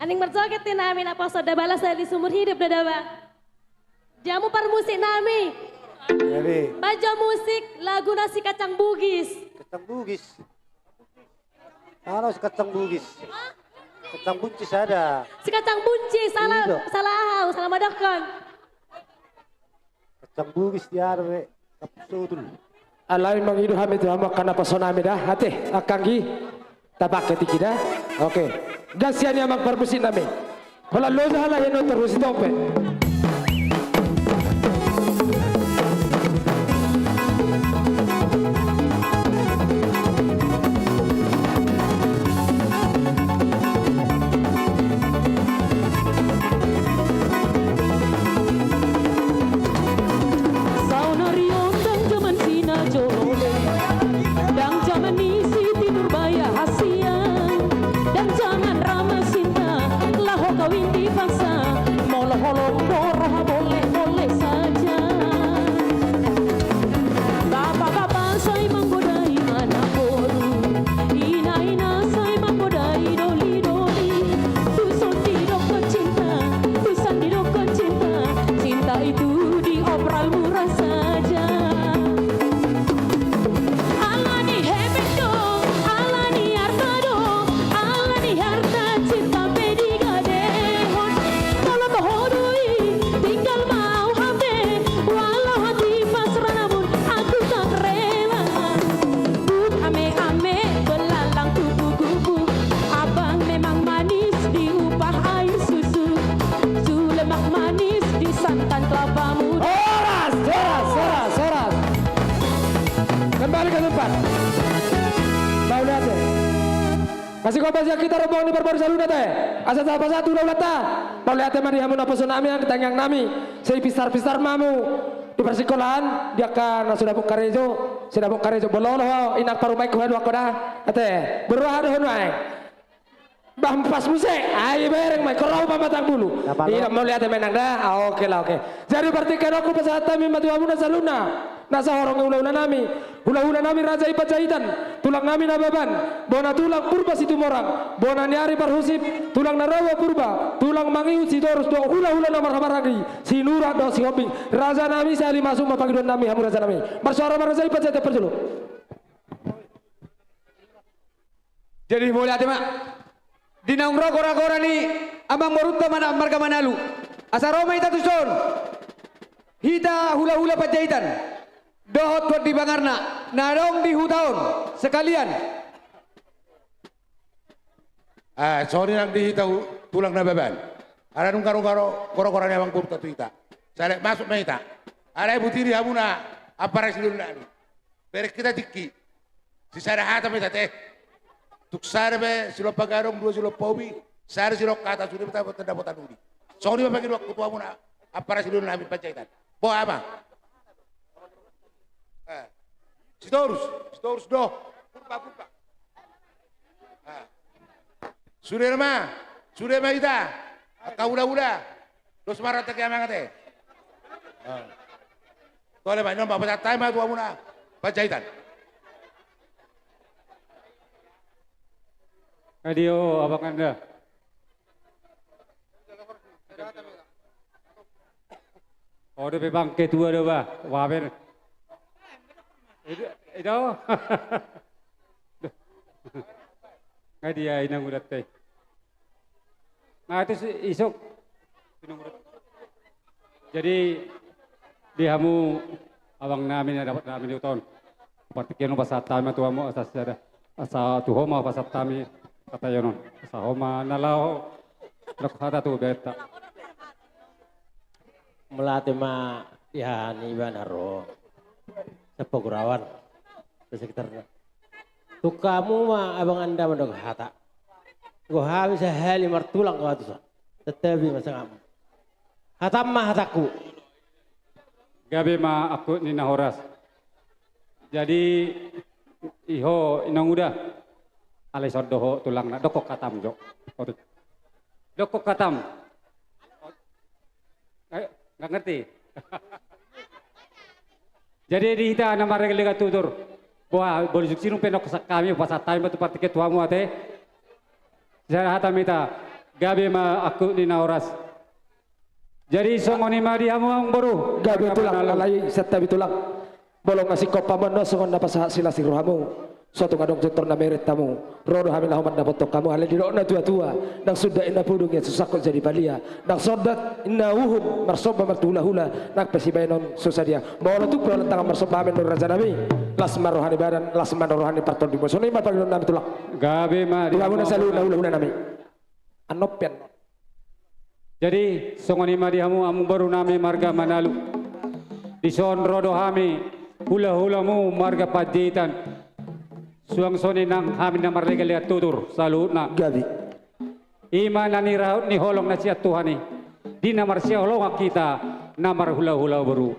Aning marjoget di nami naposo, da balas di sumur hidup da daba. Dia mu parmusik nami. Jadi. Bajo musik lagu na si Kacang Bugis. Kacang Bugis. Ano si Kacang Bugis? Kacang Buncis ada. Si Kacang Buncis, salah, salah aha, salah mandokkon. Kacang Bugis dia ada be. Kampung Sotul. Alai mangido hami tu hamu angka naposo nami da, ate, angka anggi. Tapake tingki da. Oke. Gas sian i amang parmusik nami. Holan loja halak i na torus i tong pe. Saonari on ndang jaman sinajolo be, ndang jaman ni si Tinurbaya hasian, ndang jaman ra masinta laho kawin dipaksa, molo holong do roha boleh-boleh saja. Bapa-bapa sai manggodai anak boru, ina-ina sai manggodai doli-doli. Tu son didokkon cinta, tu san didokkon cinta, cinta itu diobral murah saja. Ala ni hepeng do, ala ni arta do, ala ni arta cinta pe digadehon. Molo toho do i, tinggal ma au hape, walau hati pasrah namun aku tak rela. But ame-ame belalang kupu-kupu, abang memang manis diupah air susu, su lemak manis disantan kelapa muda. Horas, horas, horas, horas. Kembali ke tempat. Mauliate. Masih kompas ya kita rombongan di Parboru saluhutna te. Asa sahat-sahat tu hulahulanta. Mauliate ma di hamu naposo nami, angka tangiang nami. Sai pistar-pistar ma hamu di parsikolaan, di angka na so dapot karejo, so dapot karejo, bololo ho, inang parumaenku, haduan ho da. Ate, boru aha dohononmu ae? Bah, pas muse, ai bereng ma i, korau pamatang bulu. Ina, mauliate ma inang da. Ah, oke lah, oke. Jadi partingkian on hupasahat hami ma tu hamuna saluhutna. Na sahorong ni hulahula nami, hulahula nami Raja i Panjaitan, tulang nami Nababan, bona tulang Purba Situmorang, bona ni ari parhusip, tulang na rua Purba, tulang mangihut Sitorus dohot hulahula na marhahamaranggi, Sinurat dohot Sihombing. Raja nami, sahali masuk ma pangidoan nami hamu raja nami. Marsuara ma Raja i Panjaitan parjolo. Jadi mauliate ma. Di naung ro gora-gora ni amangborunta mana marga Manalu, asa ro ma hita tuson, hita hulahula Panjaitan dohot tondi bangarna na adong di huta on sekalian. Ah, songon i nang di hita hu-, tulang Nababan. Ala nunga ro gora-gora ni amangborunta tu hita, sai masuk ma hita. Alai butiri hamuna, ampara sidoli nami. Bereng hita tingki. Sisada hata ma hita te. Tung sada pe silompa gadong, dua silompa ubi, sada silompa hata, sude ma dapotan-dapotan uli. Songon i ma pangidoanku tu hamuna, ampara sidoli nami Panjaitan. Boha ma. Eh. Sitorus, Sitorus do. Purba, Purba. Eh. Sude ma, sude ma hita. Angka hulahula. Dos marata ke amang ate. Ah. Tole ma, inon ma, pasahat hami ma tu hamuna Panjaitan. Adio, abang anda. Ode pe bang ketua do ba, waben. Ida, ida. Nga dia inang uda te. Nah, itu si isuk. Jadi, di hamu abang nami na dapot nami di huta on. Partingkian on pasahat hami ma tu hamu asa sada. Asa tu ho ma pasahat hami hata i on. Asa ho ma na laho. Rok hata tu beta. Mauliate ma di haha niba na ro. Sian Pagurawan. Di sekitarna. Tung hamu ma abang anda mandok hata. Anggo hami sahali martulang ho tuson. Tetapi ma sangapmu. Hatam ma hatangku. Gabe ma angkup ni na horas. Jadi, i ho inang uda. Alai songon do ho tulangna, dokkon hatam jo. Oke. Dokkon hatam. Eh, nggak ngerti. Jadi di hita na marlegan tutur. Boha, boli suksi nung pe nongkos hami, pasahat hami ma tu partingkian tu hamu ate. Sisada hata ma hita, gabe ma angkup ni na horas. Jadi songon i ma di hamu amangboru. Gabe tulang, alai santabi tulang. Molo nga singkop hamu annon songon na pasahat silas ni rohamu. So tung adong pintor na mereng hamu, ro do hami laho mandapothon hamu, alai didok na tua-tua, ndang sundat inna pudung ia susangkot jadi palia, ndang sondat inna uhum marsomba marhula-hula, nang pe sibahenon so sadia. Molo tung pe holan tangan marsomba hami, rajanami, las ma roha ni badan, las ma roha ni partondion. Songon i ma pangidoannami, Tulang. Gabe ma di hamu. Di hamuna saluhutna hula-hulanami. Annon pe annon. Jadi, songon i ma di hamu amangborunami marga Manalu. Dison ro do hami, hula-hulamu marga Panjaitan. Suang songon i nang hami na marlega-lega tutur saluhutna. Gabe. I ma na nirahut ni holong na sian Tuhan i, di na marsihaholongan hita na marhula-hula boru.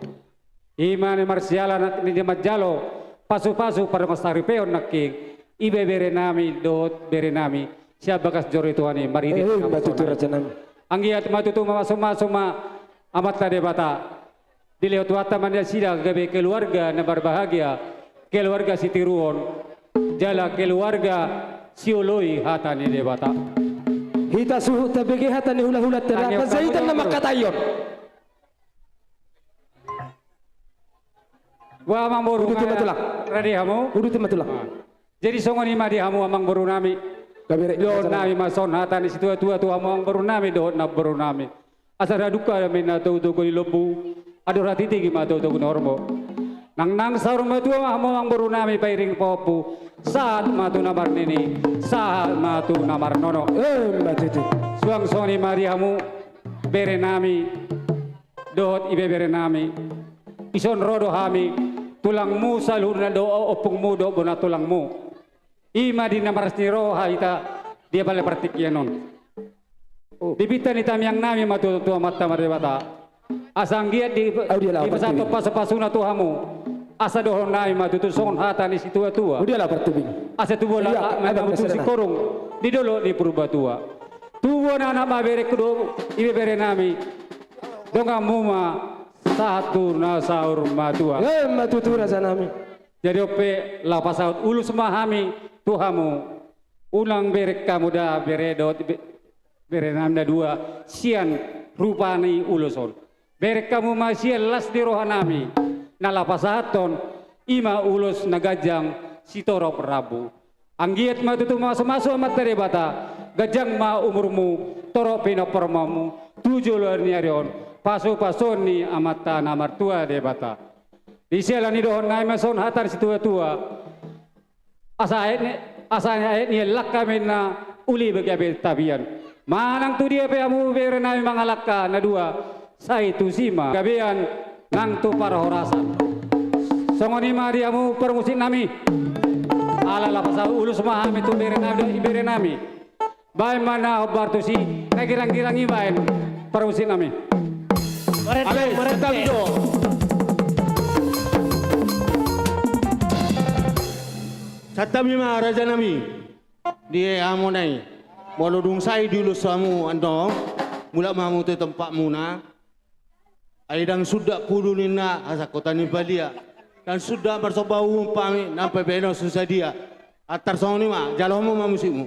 I ma na marsiala na, na manjalo pasu-pasu pardongansaripeon nangkin, ibeberenami dohot berenami sian bagas joro ni Tuhan i marhite. Eh, ima tutu, rajanami. Anggiat ma tutu mamasu-masu ma Amanta Debata. Dilehon Tuhanta ma nasida gabe keluarga na marbahagia, keluarga sitiruon, jala keluarga sioloi hata ni Debata. Hita suhut tabege hata ni hula-hulanta da, Panjaitan na mangkataion. Boha amangboru, uduti ma, Tulang. Rade hamu? Uduti ma, Tulang. Ah. Jadi songon i ma di hamu amangborunami. Gabe, dohononnami ma songon hata ni situa-tua tu hamu amangborunami dohot namborunami. Asa ra dungka ma inna togu-togu ni lombu, andor hatiti ma togu-togu ni horbo. Nang, nang saur matua ma hamu amangborunami pairing pahompu, sahat ma tu na marnini, sahat ma tu na marnono. Eh, ima tutu. Suang songon i ma di hamu berenami dohot ibeberenami. Dison ro do hami, tulangmu saluhutna dohot ompungmu dohot bona tulangmu. I ma di na maras ni roha hita di apala partingkian on. Oh. Dipinta ni tamiangnami ma tu, tu Amanta Debata. Asa anggiat di, au dia laho, dipasahat pasu-pasuna tu hamu. Asa dohononnami ma tutu songon hata ni situa-tua. Au dia laho partubing. Asa tubu, iya, la, abang, mamutu sikorong di dolok ni Purbatua. Tubu anak-anak ma berengku dohot ibeberenami. Donganmu ma sahat tu na saur matua. Eh, ima tutu, rajanami. Jadi on pe laho pasaut ulos ma hami tu hamu. Unang bereng hamu da bere dohot be-, berenami na dua sian rupa ni ulos on. Bereng hamu ma sian las ni rohanami na laho pasahathon, i ma ulos na ganjang sitorop rambu. Anggiat ma tutu mamasu-masu Amanta Debata, ganjang ma umurmu, torop pinomparmu tu joloan ni ari on, pasu-pasuon ni Amanta na martua Debata. Di siala ni dohononnami ma songon hata ni situa-tua. Asa aek ni, asa aek ni langka ma inna uli be gabe tapian. Manang tu dia pe hamu berenami mangalangka na dua, sai tusi ma gabean nang tu parhorasan. Songon i ma di hamu parmusiknami. Ala laho pasaut ulos ma hami tu berenami dohot iberenami. Baen ma na hombar tusi, na girang-girang i baen parmusiknami. Alai, marende, marende. Santabi do. Santabi ma rajanami. Di hamu nai. Molo dung sae diulos hamu annon, mulak ma hamu tu tempatmuna. Ai ndang sundat pudung ninna, hasangkotan ni palia. Ndang sundat marsomba uhum hami, nang pe bahenon so sadia. Antar songon i ma, jalo hamu ma musikmu.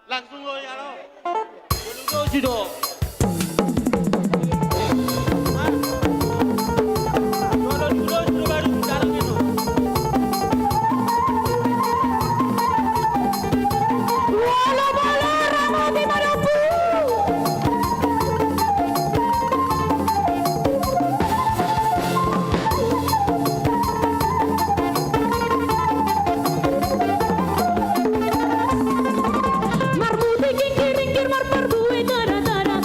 Langsung lo ya lo. Belum lo sido. Marmutik ingkir-ingkir, marparbue tana-tana,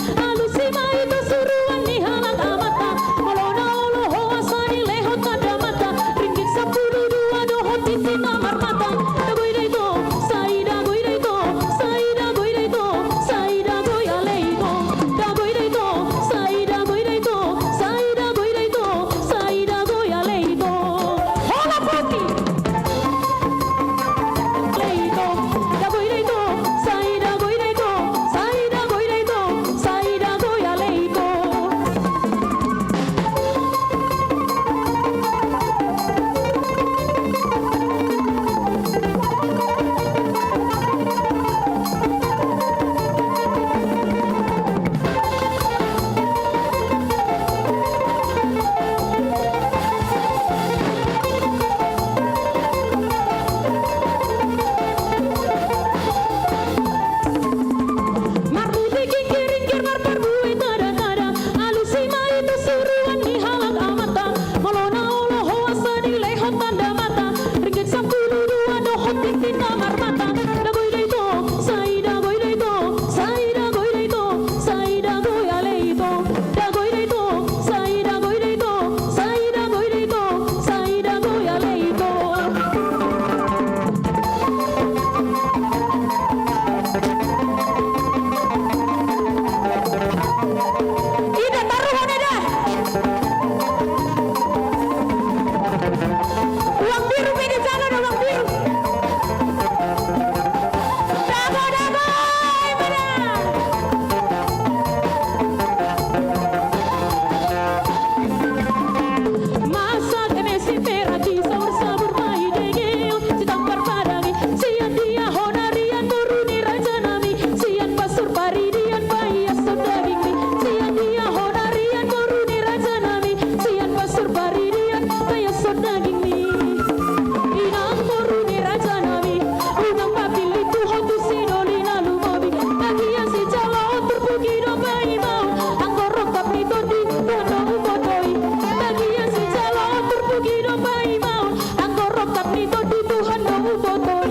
Pasupasu paridian paiashon dagingmi, sian dia hona rian boru ni rajanami, sian pasupasu paridian paiashon dagingmi. Inang boru ni rajanami, unang papillit tu ho tu si doli na lumobi, bagian sijalo on turpuk i do paimaon, anggo rongkap ni tondi Tuhan do hubotoi, bagian sijalo on turpuk i do paimaon, anggo rongkap ni tondi Tuhan do hubotoi.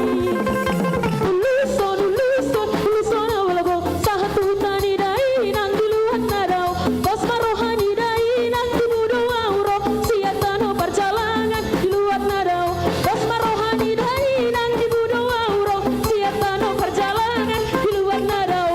Uluson, uluson, uluson au olo, sahat tu huta ni dainang di luat na dao. Pos ma roha ni dainang tibu do au ro, sian tano parjalangan di luat na dao. Pos ma roha ni dainang tibu do au ro, sian tano parjalangan di luat na dao.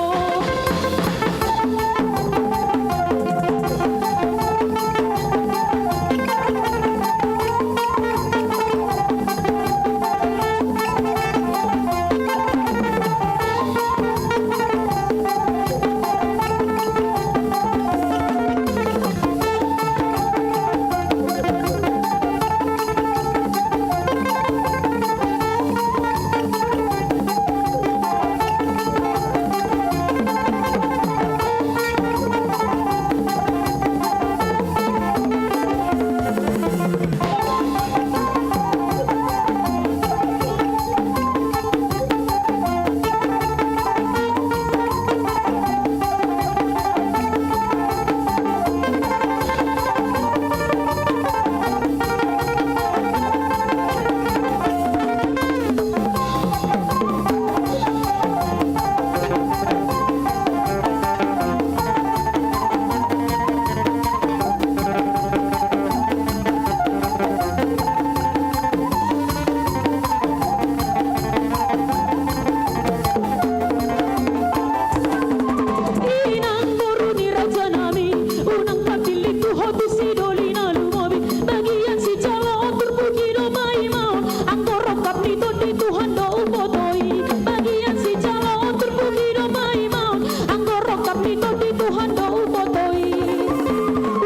Inang boru ni rajanami, unang papillit tu ho tu si doli na lumobi, bagian sijalo on turpuk i do paimaon, anggo rongkap ni tondi Tuhan do hubotoi, bagian sijalo on turpuk i do paimaon, anggo rongkap ni tondi Tuhan do hubotoi.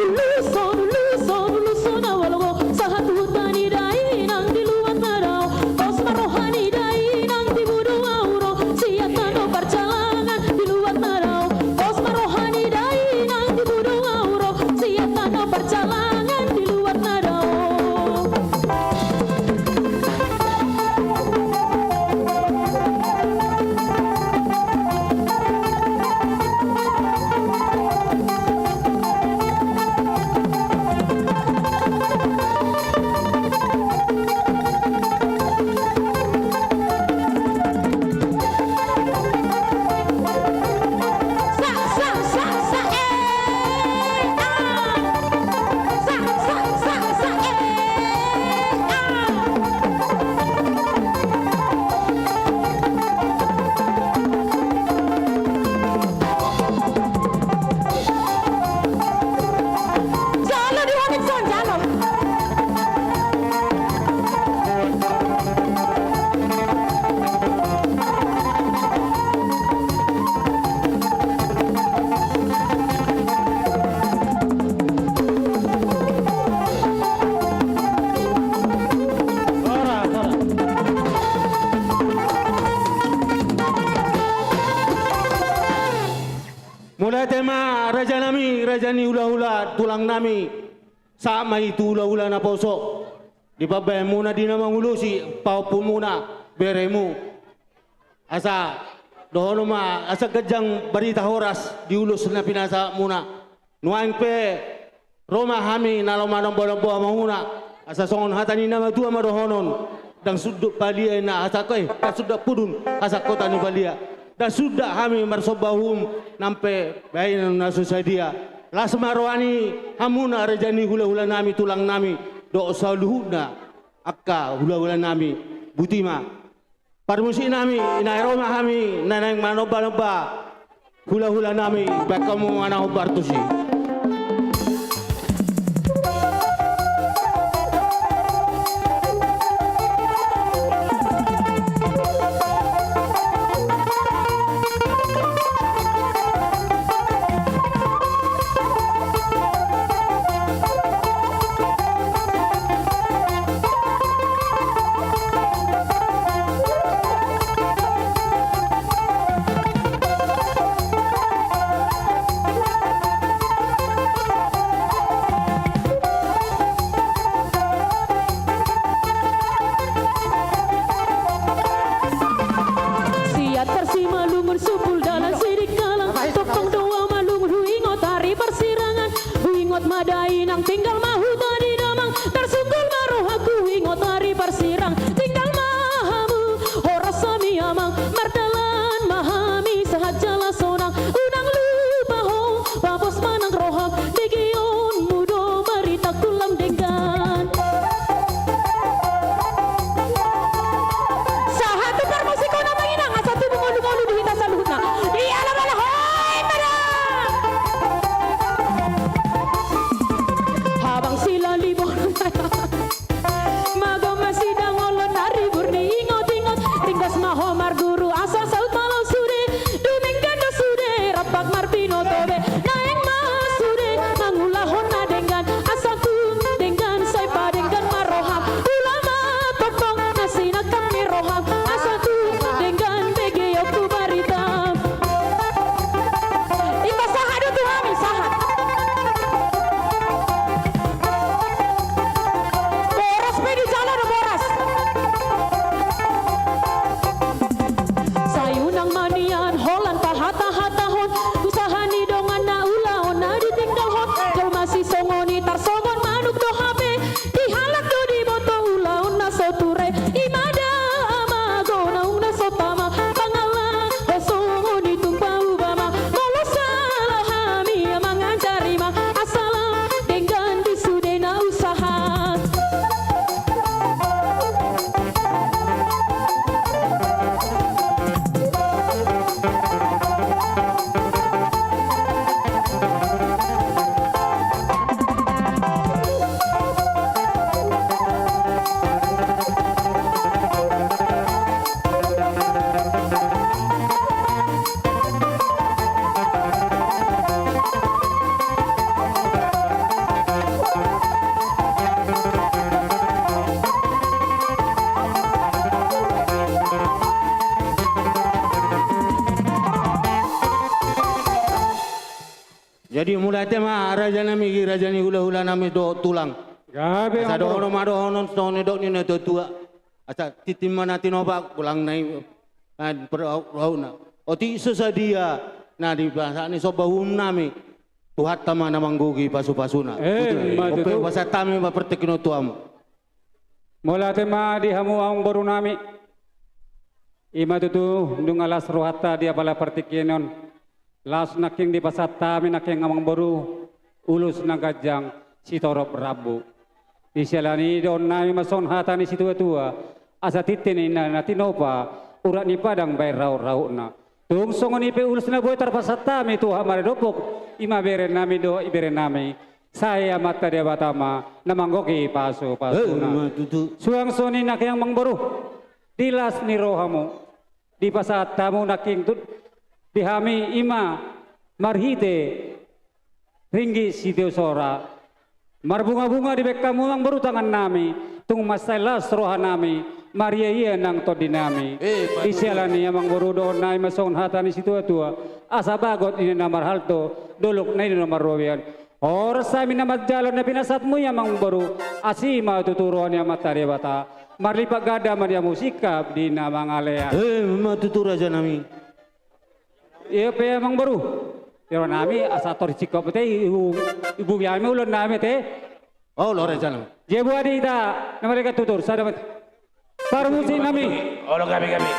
Uluson, uluson, uluson au olo, sahat tu huta ni dainang di luat na dao. Pos ma roha ni dainang tibu do au ro, sian tano parjalangan di luat na dao. Pos ma roha ni dainang tibu do au ro, sian tano parjalangan di luat na dao. Jalo di honik son, jalo. Mauliate ma rajanami, raja ni hulahula, tulangnami. Sahat ma i tu hulahula naposo di pambahenmuna di na mangulosi pahompu muna, beremu. Asa dohonon ma asa ganjang barita horas di ulos na pinasahatmuna. Nuaeng pe ro ma hami na laho manombanomba hamuna, asa songon hata ni na matua ma dohonon: Ndang sundat palia na hasangkot, eh, ndang sundat pudun hasangkotan ni palia. Ndang sundat hami marsomba uhum nang pe bahenon na so sadia. Las ma roha ni hamuna raja ni hulahulanami, tulangnami dohot saluhutna angka hulahulanami. Botima parmusiknami, nunga ro ma hami na naeng manombanomba hulahulanami, baen hamu ma na hombar tusi. Jadi mauliate ma raja nami, raja ni hulahula nami dohot tulang. Gabe. Asa dohonon ma dohonon songon nidok ni natuatua. Asa tintin ma na tinopa, bolang na i, eh, parrahutna. Otik so sadia na dipasahat ni somba uhum nami, Tuhanta ma na manggohi pasupasuna. Eh, betul. Ima tutu. Hupasahat hami ma partingkian on tu hamu. Mauliate ma di hamu amangboru nami. Ima tutu, nunga las rohanta di apala partingkian on. Laos nangkin dipasahat hami nangkin amangboru, ulos na ganjang sitorop rambu. Di siala ni i dohonon nami ma songon hata ni situatua, asa tintin ninna na tinopa, urat ni padang bahen rahut-rahutna. Tung songon i pe ulos na boi tarpasahat hami tu hamuna dohot, ima bere nami dohot ibebere nami. Sai Amanta Debata ma na manggohi pasupasuna. Eh, ima tutu. Suang songon i nangkin amangboru, di las ni rohamu, dipasahat hamu nangkin tu, di hami ima marhite ringgit sitio sora. Marbungabunga dibahen hamu amangboru tangan nami, tung mansai las roha nami, mariaia nang tondi nami. Eh, ima tutu. Di siala ni i amangboru dohonon nami ma songon hata ni situatua, asa bagot ninna na marhalto, dolok ninna na marrobean. Horas hami na manjalo na pinasahatmu i amangboru, asi ma tutu roha ni Amanta Debata, marlipat ganda ma di hamu singkap di na mangalean. Eh, ima tutu raja nami. Ia pe amangboru. Ia nami asa tor singkop te ibu, ibu hami ulaon nami te. Olo raja nami. Dia buat di hita, nama dekat tutur, sada bet. Parmusik nami. Olo gabe gabe.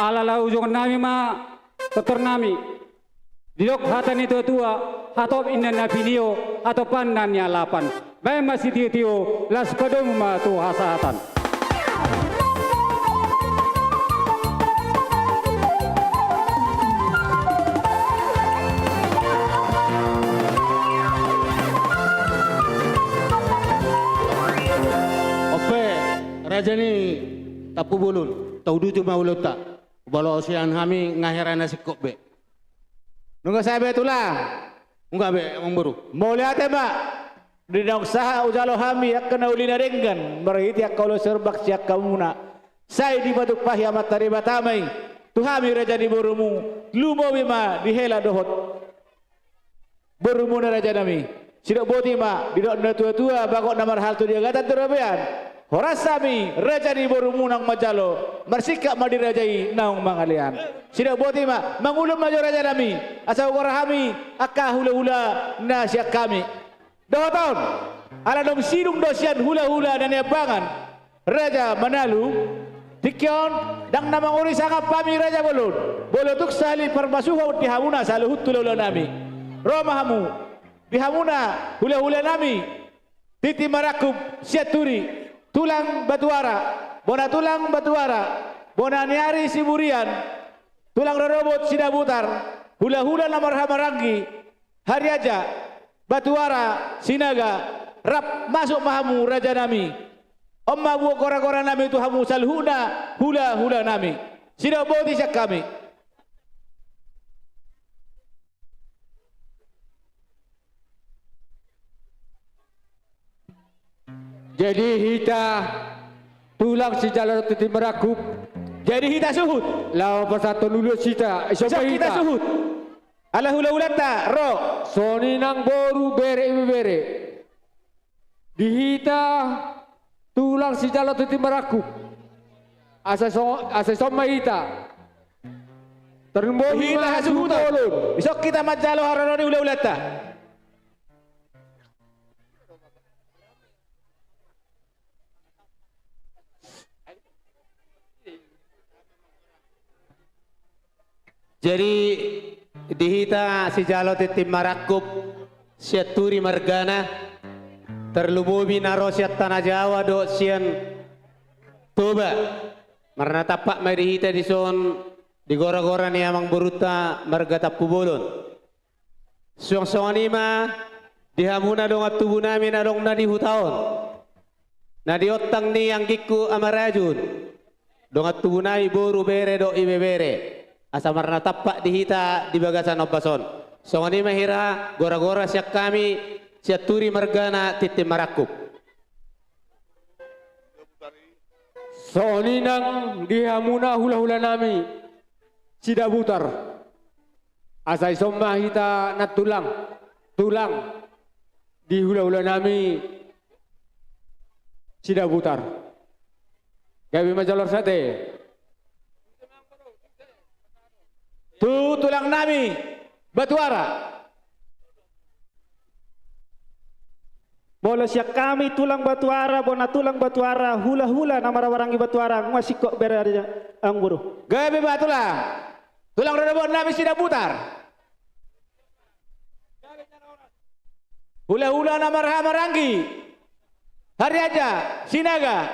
Ala laho ujongon nami ma, tutur nami. Didok hata ni tuatua, hatop ninna na pinio, hatop ninna ni alapan. Bahen ma sitiotio, laos padomu ma tu hasahatan. Ope, raja ni Tampubolon, tauduti ma ulaonta. Molo sian hami nga hera na singkop be. Nunga sae be tulang. Nunga be amangboru. Mauliate ma. Di naung sahat hujalo hami angka na uli na denggan marhite angka ulos herbak sian hamuna. Sai dipatumpahi Amanta Debata ma i tu hami raja ni borumu, lumobi ma di hela dohot borumuna raja nami. Sidok boti ma didok na tuatua, bagot na marhalto di agatan tu robean. Horas hami raja ni borumu naung manjalo, marsingkap ma di raja i naung mangalean. Sidok boti ma, mangulon ma jo raja nami, asa hugora hami angka hulahula na sian hami. Dohot on, ala naung sidung do sian hulahula na niambangan Raja Manalu, tingki on ndang na manguri sangap hami raja bolon, molo tung sahali parmasuhon di hamuna saluhut hulahula nami. Ro ma hamu, di hamuna hulahula nami, tintin marangkup Sianturi, tulang Batuara, bona tulang Batuara, bona ni ari Siburian, tulang rorobot Sidabutar, hulahula na marhahamaranggi, Hariaja, Batuara, Sinaga, rap masuk ma hamu raja nami. On ma buat goragora nami tu hamu saluhutna hulahula nami. Sidok boti sian hami. Jadi hita tulang sijalo tintin marangkup. Jadi hita suhut. Laho pasahathon ulos hita, ison ma hita suhut. Ala hulahulanta ro. Songon i nang boru, bere, ibebere. Di hita tulang sijalo tintin marangkup. Asa so, asa ison ma hita. Tarlumobi ma hasuhuton. Ison hita manjalo haroro ni hulahulanta. Jadi di hita sijalo tintin marangkup, Sianturi margana, tarlumobi na ro sian Tanah Jawa dohot sian Toba. Marnatampak ma di hita dison di goragora ni amangborunta marga Tampubolon. Suang songon i ma di hamu na dongan tubu nami na adong na di huta on, na di ontang ni anggingku Ama Rajun, dongan tubu nami boru, bere dohot ibebere, asa marnatampak di hita di bagasan ombas on. Songon i ma hira goragora sian hami, Sianturi margana, tintin marangkup. Songon i nang di hamuna hulahula nami Sidabutar. Asa ison ma hita nantulang. tulang di hula-hula nami Sidabutar. Gabe ma jala horas ate. Tu tulang nami Batuara. Molo sian hami tulang Batuara, bona tulang Batuara, hula-hula na marhahamaranggi Batuara, nunga singkop bere ari amang boru. Gabe ma tulang. Tulang do na bona nami Sidabutar. Hula-hula na marhahamaranggi Harianja Sinaga.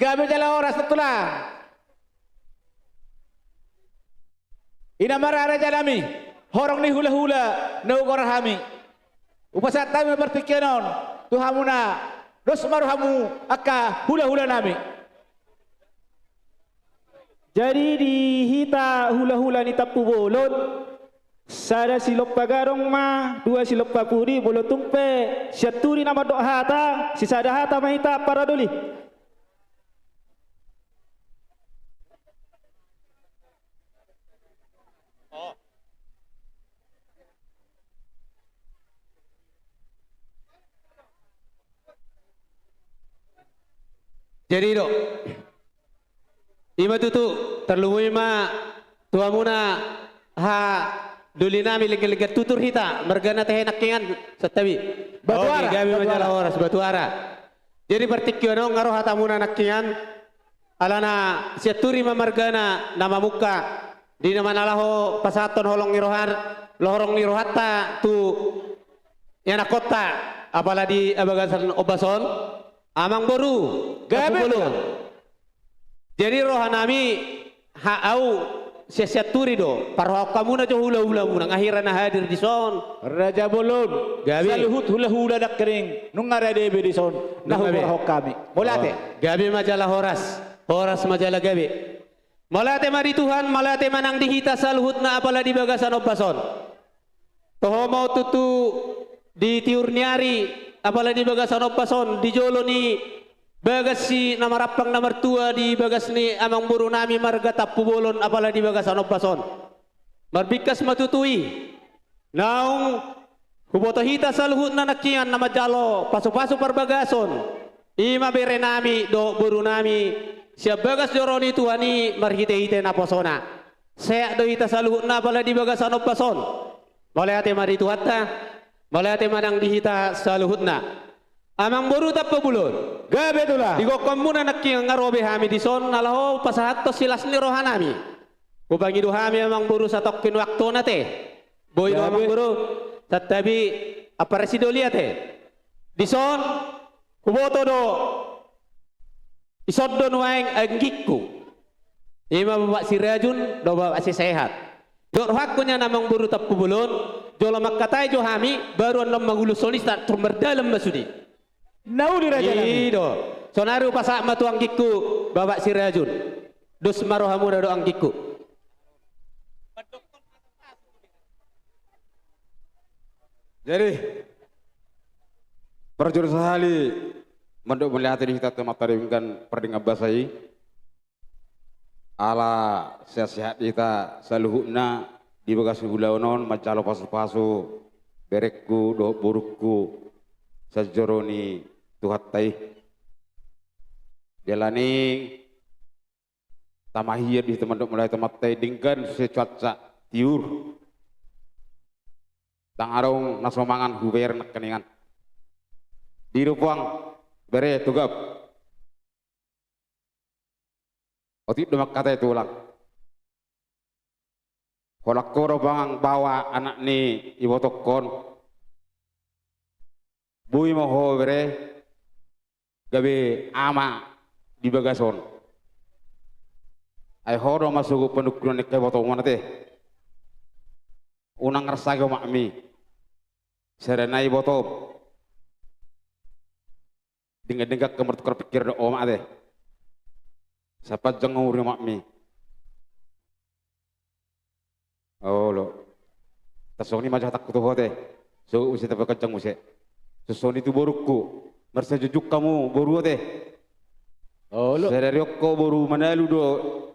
Gabe jala horas tulang. Inna marhaha raja nami, horong ni hula-hula na hugoar hami. Hupasahat hami ma partingkian on tu hamuna, dos ma rohamu angka hula-hula nami. Jadi di hita hula-hula ni Tampubolon, sada silompa gadong ma, dua silompa pudi, molo tung pe sian turi na mandok hata, sisada hata ma hita paradoli. Jadi do. I ma tutu, tarlumobi ma tu hamuna haha doli nami, lenggan-lenggan tutur hita, margana tahe nangkiningan, santabi. Batuara. Oke, gabe ma jala horas, Batuara. Jadi partingkian on nga ro hatamuna nangkiningan, alana sian turi ma margana na mamungka, di na manang laho pasahathon holong ni roha, lohorong ni rohanta tu ianakhonta, apala di bagasan ombas on, amang boru. Gabe. Tampubolon. Jadi roha nami, ha, au sian-sian turi do, parrohahon hamuna jo hula-hulamuna, nga hira na hadir dison. Raja Bolon. Gabe. Saluhut hula-hula nangkining, nunga rade be dison na huparrohahon hami. Mauliate. Oh. Gabe ma jala horas, horas ma jala gabe. Mauliate ma di Tuhan, mauliate ma nang di hita saluhutna apala di bagasan ombas on. Toho ma on tutu di tiur ni ari, apala di bagasan ombas on, di jolo ni bagas si na marampang na martua di bagas ni amang boru nami marga Tampubolon, apala di bagasan ombas on. Marbingkas ma tutu i. Naung huboto hita saluhutna nangkiningan na manjalo pasu-pasu parbagason, i ma bere nami dohot boru nami, sian bagas joro ni Tuhan i marhite-hite naposona. Sehat do hita saluhutna apala di bagasan ombas on. Mauliate ma di Tuhanta, mauliate ma nang di hita saluhutna. Amang boru Tampubolon. Gabe tulang. Di gokhonmuna nangkiningan nga ro be hami dison, na laho pasahathon silas ni roha nami. Hupangido hami amang boru satongkin waktuna te. Boi do amang boru. Santabi, amparasi doli ate. Dison, huboto do. Ison do nuaeng anggingku. I ma Bapak Sirajun dohot Bapak Sisehat. Dohot rohangku nian amang boru Tampubolon, jolo mangkatai jo hami, baru annon mangulus songon i, tar mardalan ma sude. Na uli raja nami. I do. Sonari hupasahat ma tu anggingku, Bapak Sirajun. Dos ma rohamuna dohot anggingku. Jadi, parjolo sahali mandok mauliate di hita tu Amanta Debata denggan pardenggan basa i. Ala sehat-sehat hita saluhutna di bagasan ulaon on manjalo pasu-pasu berengku dohot borungku sian joro ni Tuhanta i. Jala ni tamahian di hita mandok mauliate tu Amanta i denggan sude cuaca tiur. Ndang adong na so mangan hubean nangkiningan. Di do puang bere Togap. Otik do mangkatai tulang. Holan ho do manang baoa anak ni ibotongkon. Boi ma ho bere gabe ama di bagas on. Ai ho do masogo panungkunan ni angka ibotom on ate. Unang arsage omakmi. Sada nai ibotom. Denggan-denggan angka martukar pingkir dohot omak ate. Sapanjang umur ni omakmi. Olo. Tarsongon i ma jahatanku tu ho ate. Sogot muse tapaganjang muse. Songon i tu borungku. Marsajunjung hamu boru ate. Olo. Sadari on ho boru Manalu do.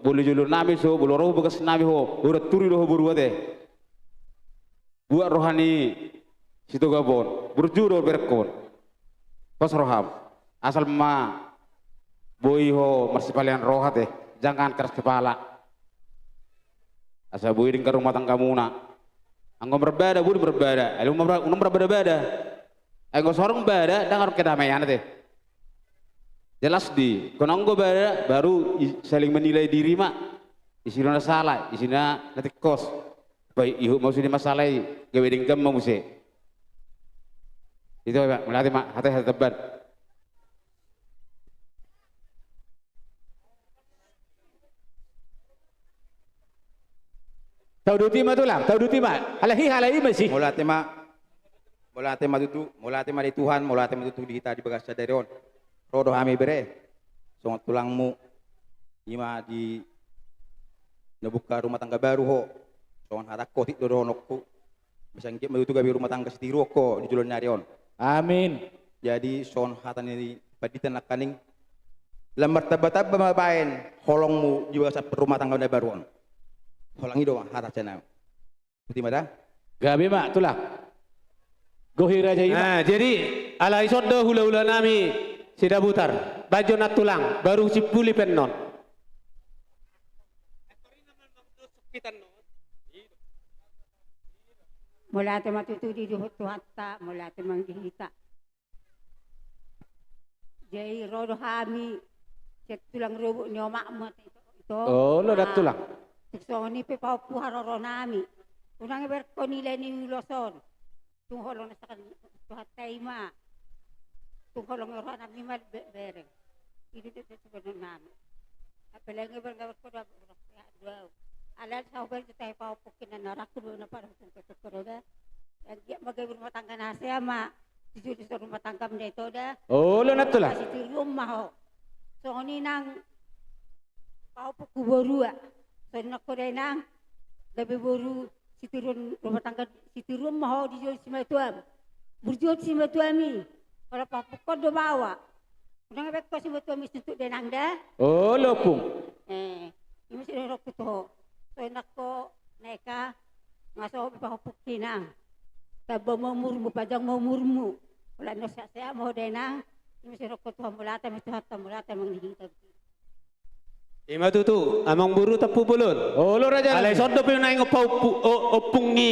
Molo jolo nami so, molo ro bagas nami ho. Boru Turi do ho boru ate. Buat roha ni Sitoga on, burju do berengkon. Pos roham. Asal ma boi ho marsipalean roha te, jangan keras kepala. Asa boi denggan rumah tanggamuna. Anggo marbada, boi do marbada. Alai unang marbada-bada. Anggo so adong bada, ndang adong kedamaian te. Jelas di, anggo bada baru i-, saling menilai diri ma. Ise do na sala, ise na na tingkos. Baik, ihut ma sude masalah i, gabe denggan ma muse. Ito, Pak, mauliate ma, hata-hata tebal. Tauduti ma tulang, tauduti ma. Halai, halai ma si. Mauliate ma. Mauliate ma tutu, mauliate ma di Tuhan, mauliate ma tutu di hita di bagasan sadari on. Ro do hami bere, songon tulangmu, ima di na buka rumah tangga baru ho, songon hatangku, otik do dohononku. Bisa anggiat ma tutu gabe rumah tangga sitiruon ho di joloan ni ari on. Amin. Jadi songon hata ni pandita nangkaning, lam martamba-tamba ma baen holongmu di bagasan rumah tangga na baru on. Holang i do ma hata sian ahu. Boti ma da. Gabe ma tulang. Gohi raja i ma. Nah, jadi alai songon do hula-hula nami Sidabutar, baen jo na tulang, baru simpuli pe annon. Mauliate ma tutu di Tuhanta, mauliate ma di hita. Jadi ro do hami sian tulang rorobot ni omakmu ate ito, ito. Olo da tulang. Tung songon i pe pahompu haroro nami. Unang berengkon nilai ni ulos on. Tung holong na sakan Tuhanta i ma. Tung holong roha nami ma be-, bereng. I do tutu sebenarna nami. Apalagi bereng berengkon do, bereng sehat do au. Alai sahuber tu tahe pahompu kinan na rangkul do na pada tung ketuk roda. Yang giat ma gabe rumah tangga na hasea ma. Sitiruon rumah tanggam da ito da. Olo na tulang. Sitiruon ma ho. Songon i nang pahompuku borua. Songon i nang ho da inang. Gabe boru sitiruon rumah tangga, sitiruon ma ho di jolo simatuam. Burju ho simatuam i. Olo pahompungkon do baoa. Unang berengkon simatuam i suntuk da inang da. Olo pung. Eh, ima sidohononku tu ho. Songon i nang ho Neka, nga so ho be pahompungku inang. Tamba ma umurmu, panjang ma umurmu. Olo annon sehat-sehat ma ho da inang. Ima sidohononku tu ho, mauliate ma Tuhanta, mauliate ma di hita. Ima tutu, amangboru Tampubolon. Olo raja. Alai songon dope na ingot pahompu, o-, ompung ni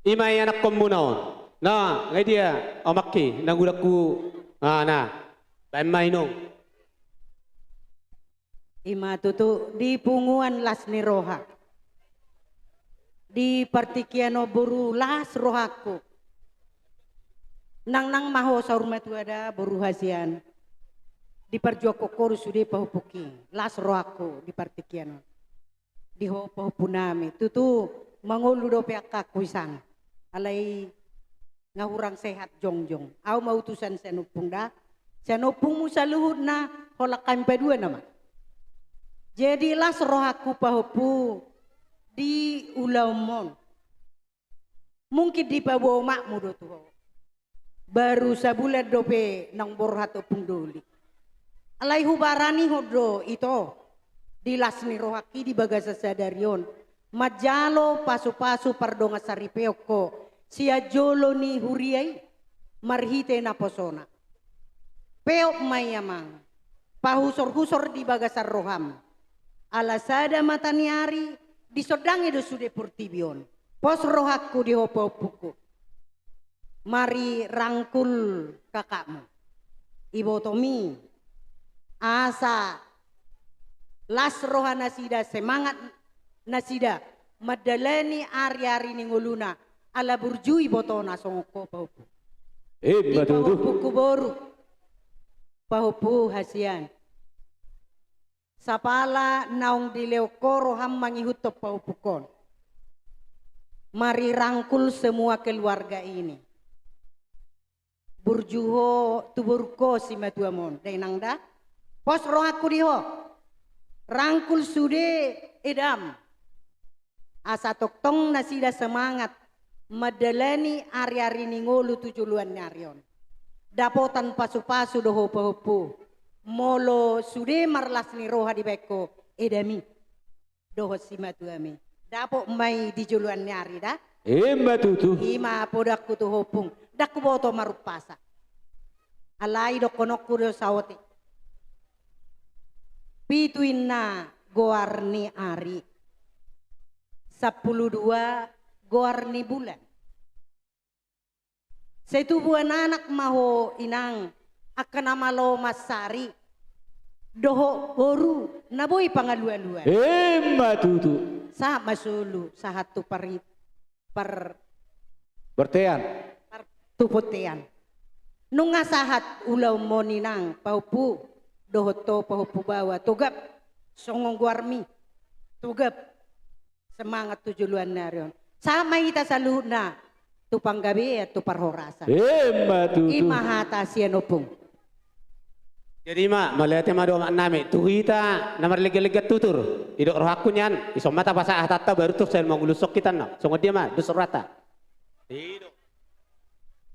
ima i anakkonmuna on. Na, nga i dia, omakki, na gulangku. Ah, na. Baen ma inong. Ima tutu di punguan las ni roha. Di partingkian on boru las rohangku. Nangnang ma ho saur matua da boru hasian. Diparjuangkon ho do sude pahompungki. Las rohangku di partingkian on. Di ho pahompu nami. Tutu mangolu dope angkangku i san. Alai nga hurang sehat jongjong. Au ma utusan sian ompung da. Sian ompungmu saluhutna holan hami padua nama. Jadi las rohangku pahompu di ulaonmon. Mungkin dipaboa omakmu do tu ho. Baru sabulan dope naung borhat ompung doli. Alai hubaranihon do ito. Di las ni rohangki di bagasan sadari on. Manjalo pasu-pasu pardongan saripeon ho. Sian jolo ni huria i. Marhite naposona. Peop ma i amang. Pahusor-husor di bagasan roham. Ala sada mata ni ari, disondangi do sude portibi on. Pos rohangku di ho pahompuku. Mari rangkul kakakmu. Ibotomi. Asa las roha nasida, semangat nasida. Mandalani ari-ari ni ngoluna. Ala burju ibotona songon ho pahompu. Ima tutu. Di pahompuku boru. Pahompu hasian. Sapala naung dilehon ho roham mangihuthon pahompungkon. Mari rangkul semua keluarga ini. Burju ho tu borungkon simatuam on. Da inang da. Pos rohangku di ho. Rangkul sude edam. Asa tongtong nasida semangat mandalani ari-ari ni ngolu tu joloan ni ari on. Dapotan pasu-pasu do ho pahompu. Molo sude marlas ni roha dibaen ho edami. Dohot simatuami. Dapot ma i di joloan ni ari da. Ima tutu. Ima podangku tu ho, Ompung. Ndang huboto marumpasa. Alai dohononku do saotik. Pitu inna goar ni ari. Sampulu dua goar ni bulan. Sai tubuan anak ma ho, Inang, angka na malo mansari dohot boru na boi pangalualuan. Ima tutu. Sahat ma solu, sahat tu pari-, par-, Bontean. Par-, tu bontean. Nunga sahat ulaonmon, Inang, pahompu dohot ho pahompu baoa, togap songon goarmi. Togap. Semangat tu joloan ni ari on. Sahat ma hita saluhutna tu panggabean, tu parhorasan. Ima tutu. Ima hata sian Ompung. Jadi ima, mauliate ma di amak nami, tu hita na marlegelege tutur. Didok rohangku nian, dison ma tapasahat hatanta, baru tung sai mangulushon hita na. Songon dia ma dos rohanta. Didok.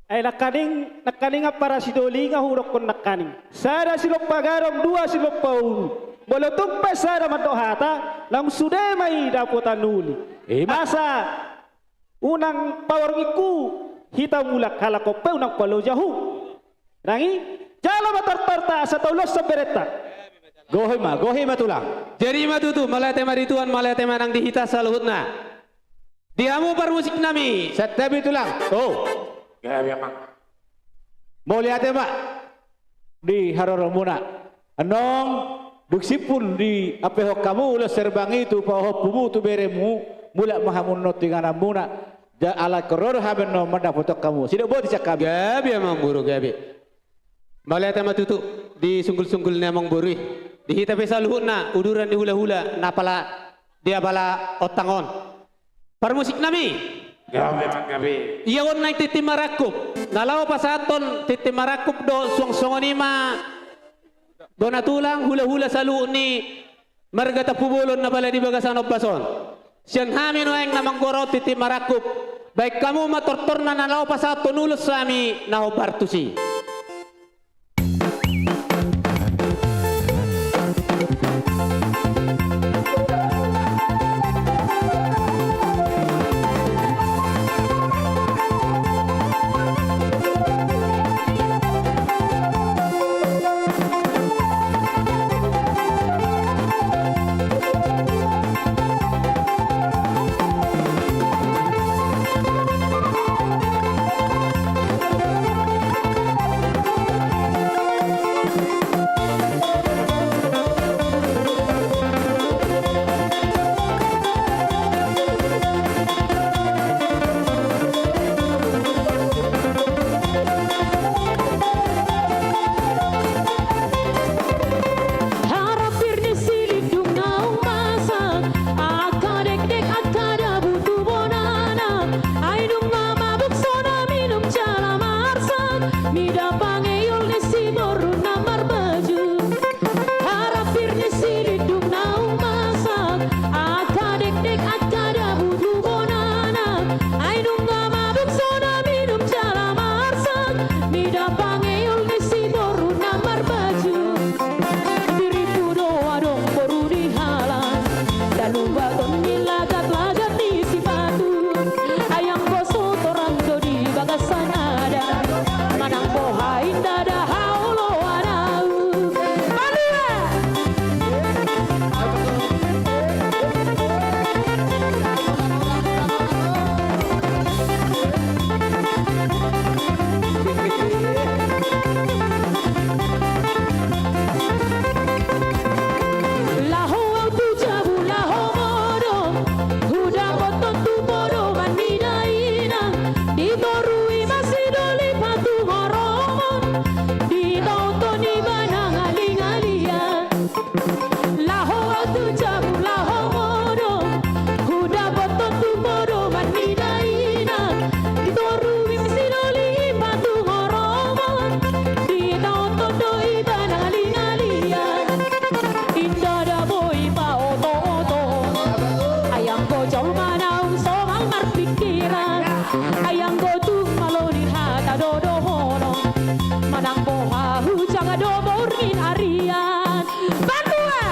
Ai nangkaning, nangkaning ampara Sidolinga hudokkon nangkaning. Sada silompa gadong, dua silompa ulu. Molo tung pe sada mandok hata, langsung sude ma i dapotan uli. Ima. Asa unang pabornginghu hita mulak, halak on pe unang palojahu. Nang i, jalo ma tortorta asa tauloshon berenta. Gohi ma, gohi ma tulang. Jadi ima tutu, mauliate ma di Tuhan, mauliate ma nang di hita saluhutna. Di hamu parmusik nami. Santabi tulang. Oh. Gabe, Amang. Mauliate ma di haroromuna. Annon dung simpul diampehon hamu ulos herbang i tu pahompumu, tu beremu, mulak ma hamu annon tu ingananmuna. Jala ala ingkon ro do hami annon mandapothon hamu. Sidok boti sian hami. Gabe, Amangboru, gabe. Mauliate ma tutu di sunggulsunggul ni Amangboru i. Di hita pe saluhutna uduran ni hulahula na pala di apala ontang on. Parmusik nami. Gabe, Amang, gabe. Ia on nai tintin marangkup. Na laho pasahathon tintin marangkup do suang songon i ma bona tulang, hulahula saluhut ni marga Tampubolon na pala di bagasan ombas on. Sian hami nuaeng na manggora on tintin marangkup, baen hamu ma tortorna na laho pasahathon ulos hami na hombar tusi. Harap pir ni silindung naung masak, angka dekdek angka dabu tu bonana, ai nunga mabuk so na minum jala marsak, mida pangeyol ni si boru na marbaju. Harap pir ni silindung naung masak, angka dekdek angka dabu tu bonana, ai nunga mabuk so na minum jala marsak, mida pangeyol ni si boru na marbaju. Dirimu do adong boru ni halak, dalu baton ni lagat, lagat ni sipatu. Ai anggo so torang do di bagasan adat, manang boha inda da haoloan ahu. Palua! Laho ahu tu jabu laho modom, hudapothon tu podoman ni dainang, ditorui ma sidoli patungorongon, ditaothon ibana ngalingalian. Laho ahu tu jabu laho modom, hudapothon tu podoman ni dainang, ditorui ma sidoli patungorongon, ditaothon do ibana ngalingalian. Inda da boi paotooto, ai anggo jolma naung somal marpingkiran, ai anggo tung malo ni hata do dohonon, manang boha hujang do borngin arian. Bandua!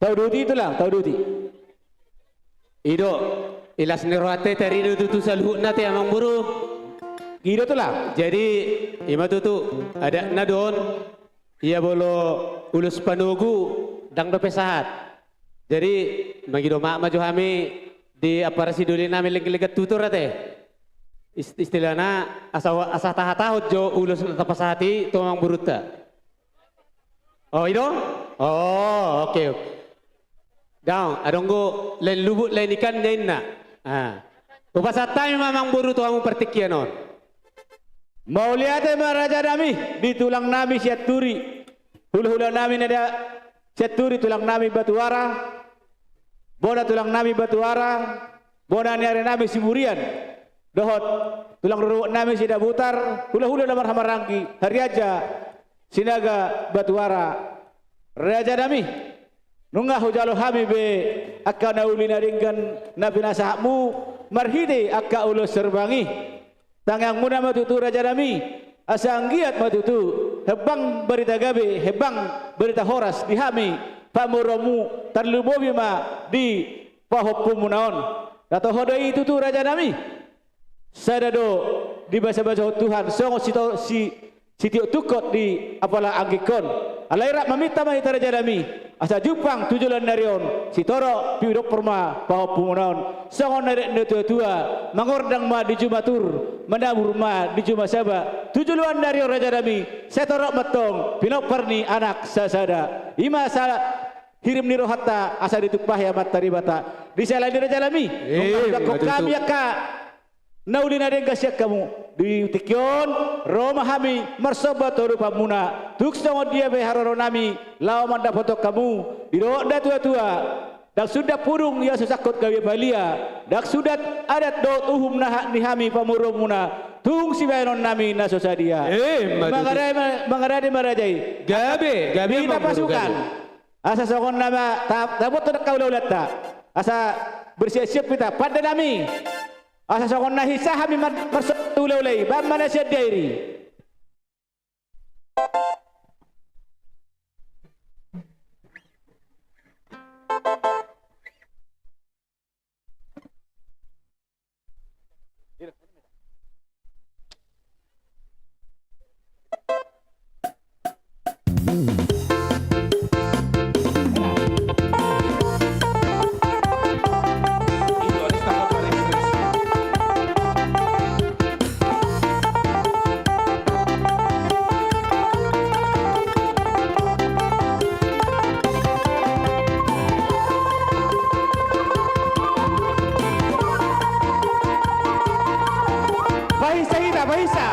Tauduti, Tulang, tauduti. I do, i las ni rohanta i, taida do tutu saluhutna ate, Amangboru. I do, Tulang. Jadi, i ma tutu adatna do on, ia molo ulos panogu, ndang dope sahat. Jadi, mangido maaf ma jo hami di ampara sidolinami lengge-lengge tutur ate. Ist-, istilahna asa, asa tahatahon jo ulos na tapasahat i tu Amangborunta. Oh, i do? Oh, oke, oke. Daong, adong do lain lubuk, lain ikan ninna. Ah. Hupasahat hami ma, Amangboru, tu hamu partingkian on. Mauliate ma, rajanami, di tulangnami Sianturi. Hulahulanami na da Sianturi, tulangnami Batuara. Bona tulangnami Batuara. Bona ni arenami Siburian. Dohot tulang rorobotnami Sidabutar, hulahula na marhahamaranggi, Harianja, Sinaga, Batuara. Rajanami, nunga hujalo hami be angka na uli na denggan na pinasahatmu marhite angka ulos herbang i. Tangiangmuna ma tutu, rajanami, asa anggiat ma tutu hembang barita gabe, hembang barita horas di hami pamoruonmu, tarlumobi ma di pahompunmuna on. Na toho do i tutu, rajanami, sada do dibasabasahon Tuhan songon sito-, si-, sitiok tungkot di apala anggingkon. Alai rap maminta ma hita, rajanami, asa jumpang tu joloan ni ari on sitorop pinompar ma pahompunmuna on. Songon na nidok ni natuatua, mangordang ma di juma Tur, manabur ma di juma Saba. Tu joloan ni ari on, rajanami, sai torop ma antong pinompar ni anak sasada. I ma sa- hirim ni rohanta asa ditumpahi Amanta Debata. Di siala ni i, rajanami, eh, nunga hudok hami angka na uli na denggan sian hamu. Di tingki on ro ma hami marsomba tu adopanmuna. Tung songon dia pe haroronami laho mandapothon hamu. Didok natuatua, ndang sundat pudung ia so sangkot gabe palia. Ndang sundat adat dohot uhum na ha-, ni hami pamoruonmuna, tung sibahenonnami na so sadia. Eh, ma tutu. Mangarade ma, mangarade ma, raja i. Gabe, gabe, hita, Amangboru, pasukan, gabe. Asa songon na ma ta-, taboto angka ulaulanta. Asa bersiap-siap hita, pandenami. Asa songon na hinsa hami mar-, marso-, ulaula i, bahen ma na sian dia iri. Pahinsa hita, pahinsa.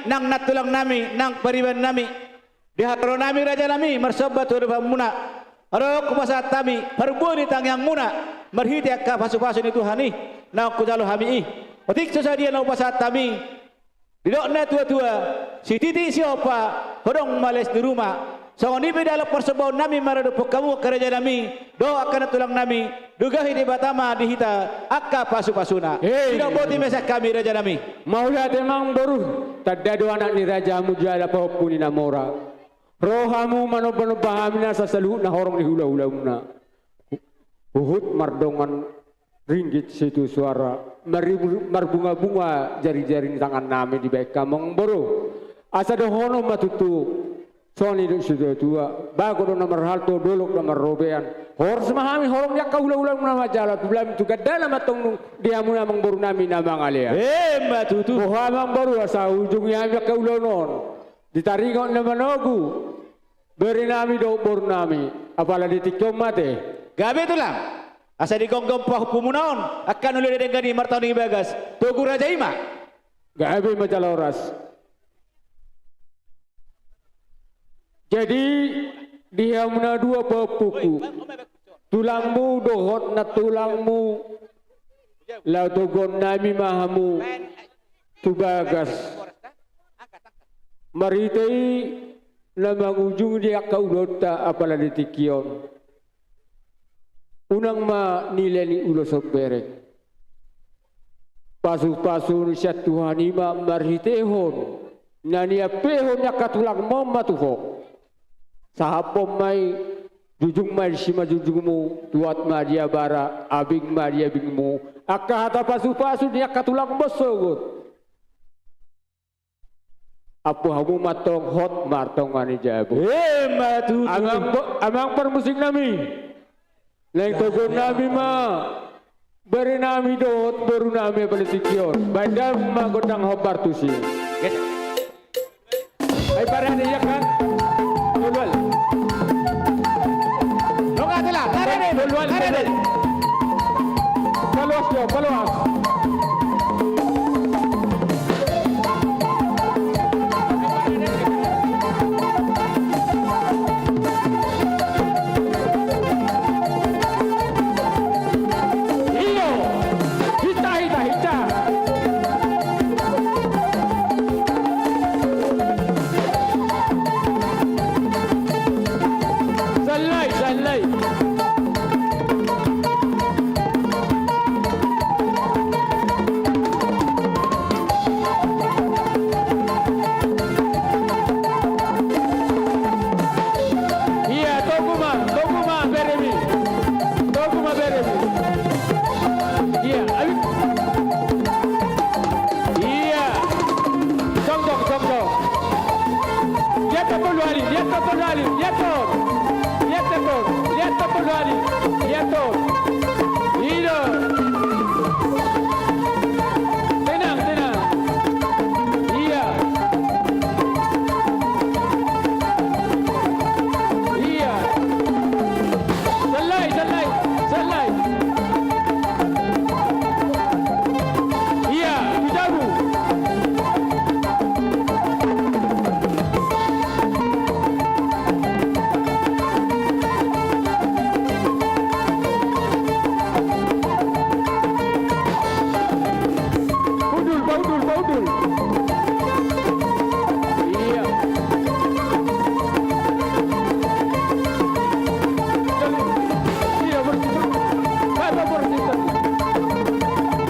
nang nantulang nami, nang pariban nami. Di haroro nami raja nami, marsomba tu adopanmuna. Adong hupasahat hami, parbue ni tangiangmuna, marhite angka pasupasu ni Tuhan i, naung hujalo hami i. Otik so sadia na hupasahat hami, didok na tuatua, sititi sihompa, hodong ma les ni ruma. Songon i pe dalan parsombaon nami maradophon hamu angka raja nami, dohot angka nantulang nami, dugahi Debata ma di hita angka pasupasuna. Hei. Didok boti ma sian hami raja nami. Mauliate amangboru, tanda do anak ni raja hamu jala pahompu ni na mora. Ro hamu manombanomba hami nasa saluhut na horong ni hulahulauna. Huhut mardongan ringgit sitio suara, maribu-, marbungabunga jarijari ni tangan nami dibahen hamu amangboru. Asa dohonon ma tutu, songon i do situatua, bagot do na marhalto, dolok do na marrobean. Horas ma hami horong ni angka hulahulauna ma jala tu blam tu gandana ma antong nunga di hamu amangboru nami na mangalean. Emma tutu. Boha amangboru, asa ujungi hami angka ulaon on di taringot na manogu bere nami dohot boru nami, apala di tingki on ma ate. Gabe tulang. Asa digomgom pahompumuna on, angka na uli na denggan i martaon i bagas, togu raja i ma. Gabe ma jala horas. Jadi, di hamu na dua pahompuku, tulangmu dohot nantulangmu, laho toguon nami ma hamu tu bagas. Marhite i na mangujungi di angka ulaonta apala di tingki on. Unang ma nilai ni ulos on bereng. Pasupasu ni sian Tuhan i ma marhitehon na niampehon ni angka tulangmuna on ma tu ho. Sahaphon ma i, jujung ma i di simanjujungmu, tuat ma di abara, abing ma di abingmu. Angka hata pasupasu ni angka tulangmu on sogot. Ampu hamu ma antong hot martonga ni jabu. Emma tutu. Amang bo-, amang parmusik nami. Naeng toguon nami ma bere nami dohot boru nami apala di tingki on. Baen damang ma gondang hombar tusi. Yes. Ai parade ia kan. Tolu hali. Loga tela, parade. Tolu hali, parade. Tolu hali. Paloas jo, paloas. Iyo. Hita, hita, hita. Sallai, sallai. Ia, togu ma, togu ma beremi. Togu ma beremi. Ia, ayo. Ia. Jongjong, jongjong. Lihat tolu hali, lihat tolu hali, lihat tolu. Lihat tolu, lihat tolu hali, lihat tolu. Ida. Tenang, tenang. Ia. Ia. Sallai, sallai, sallai. Ia, tu jabu. Udul, paudul, paudul.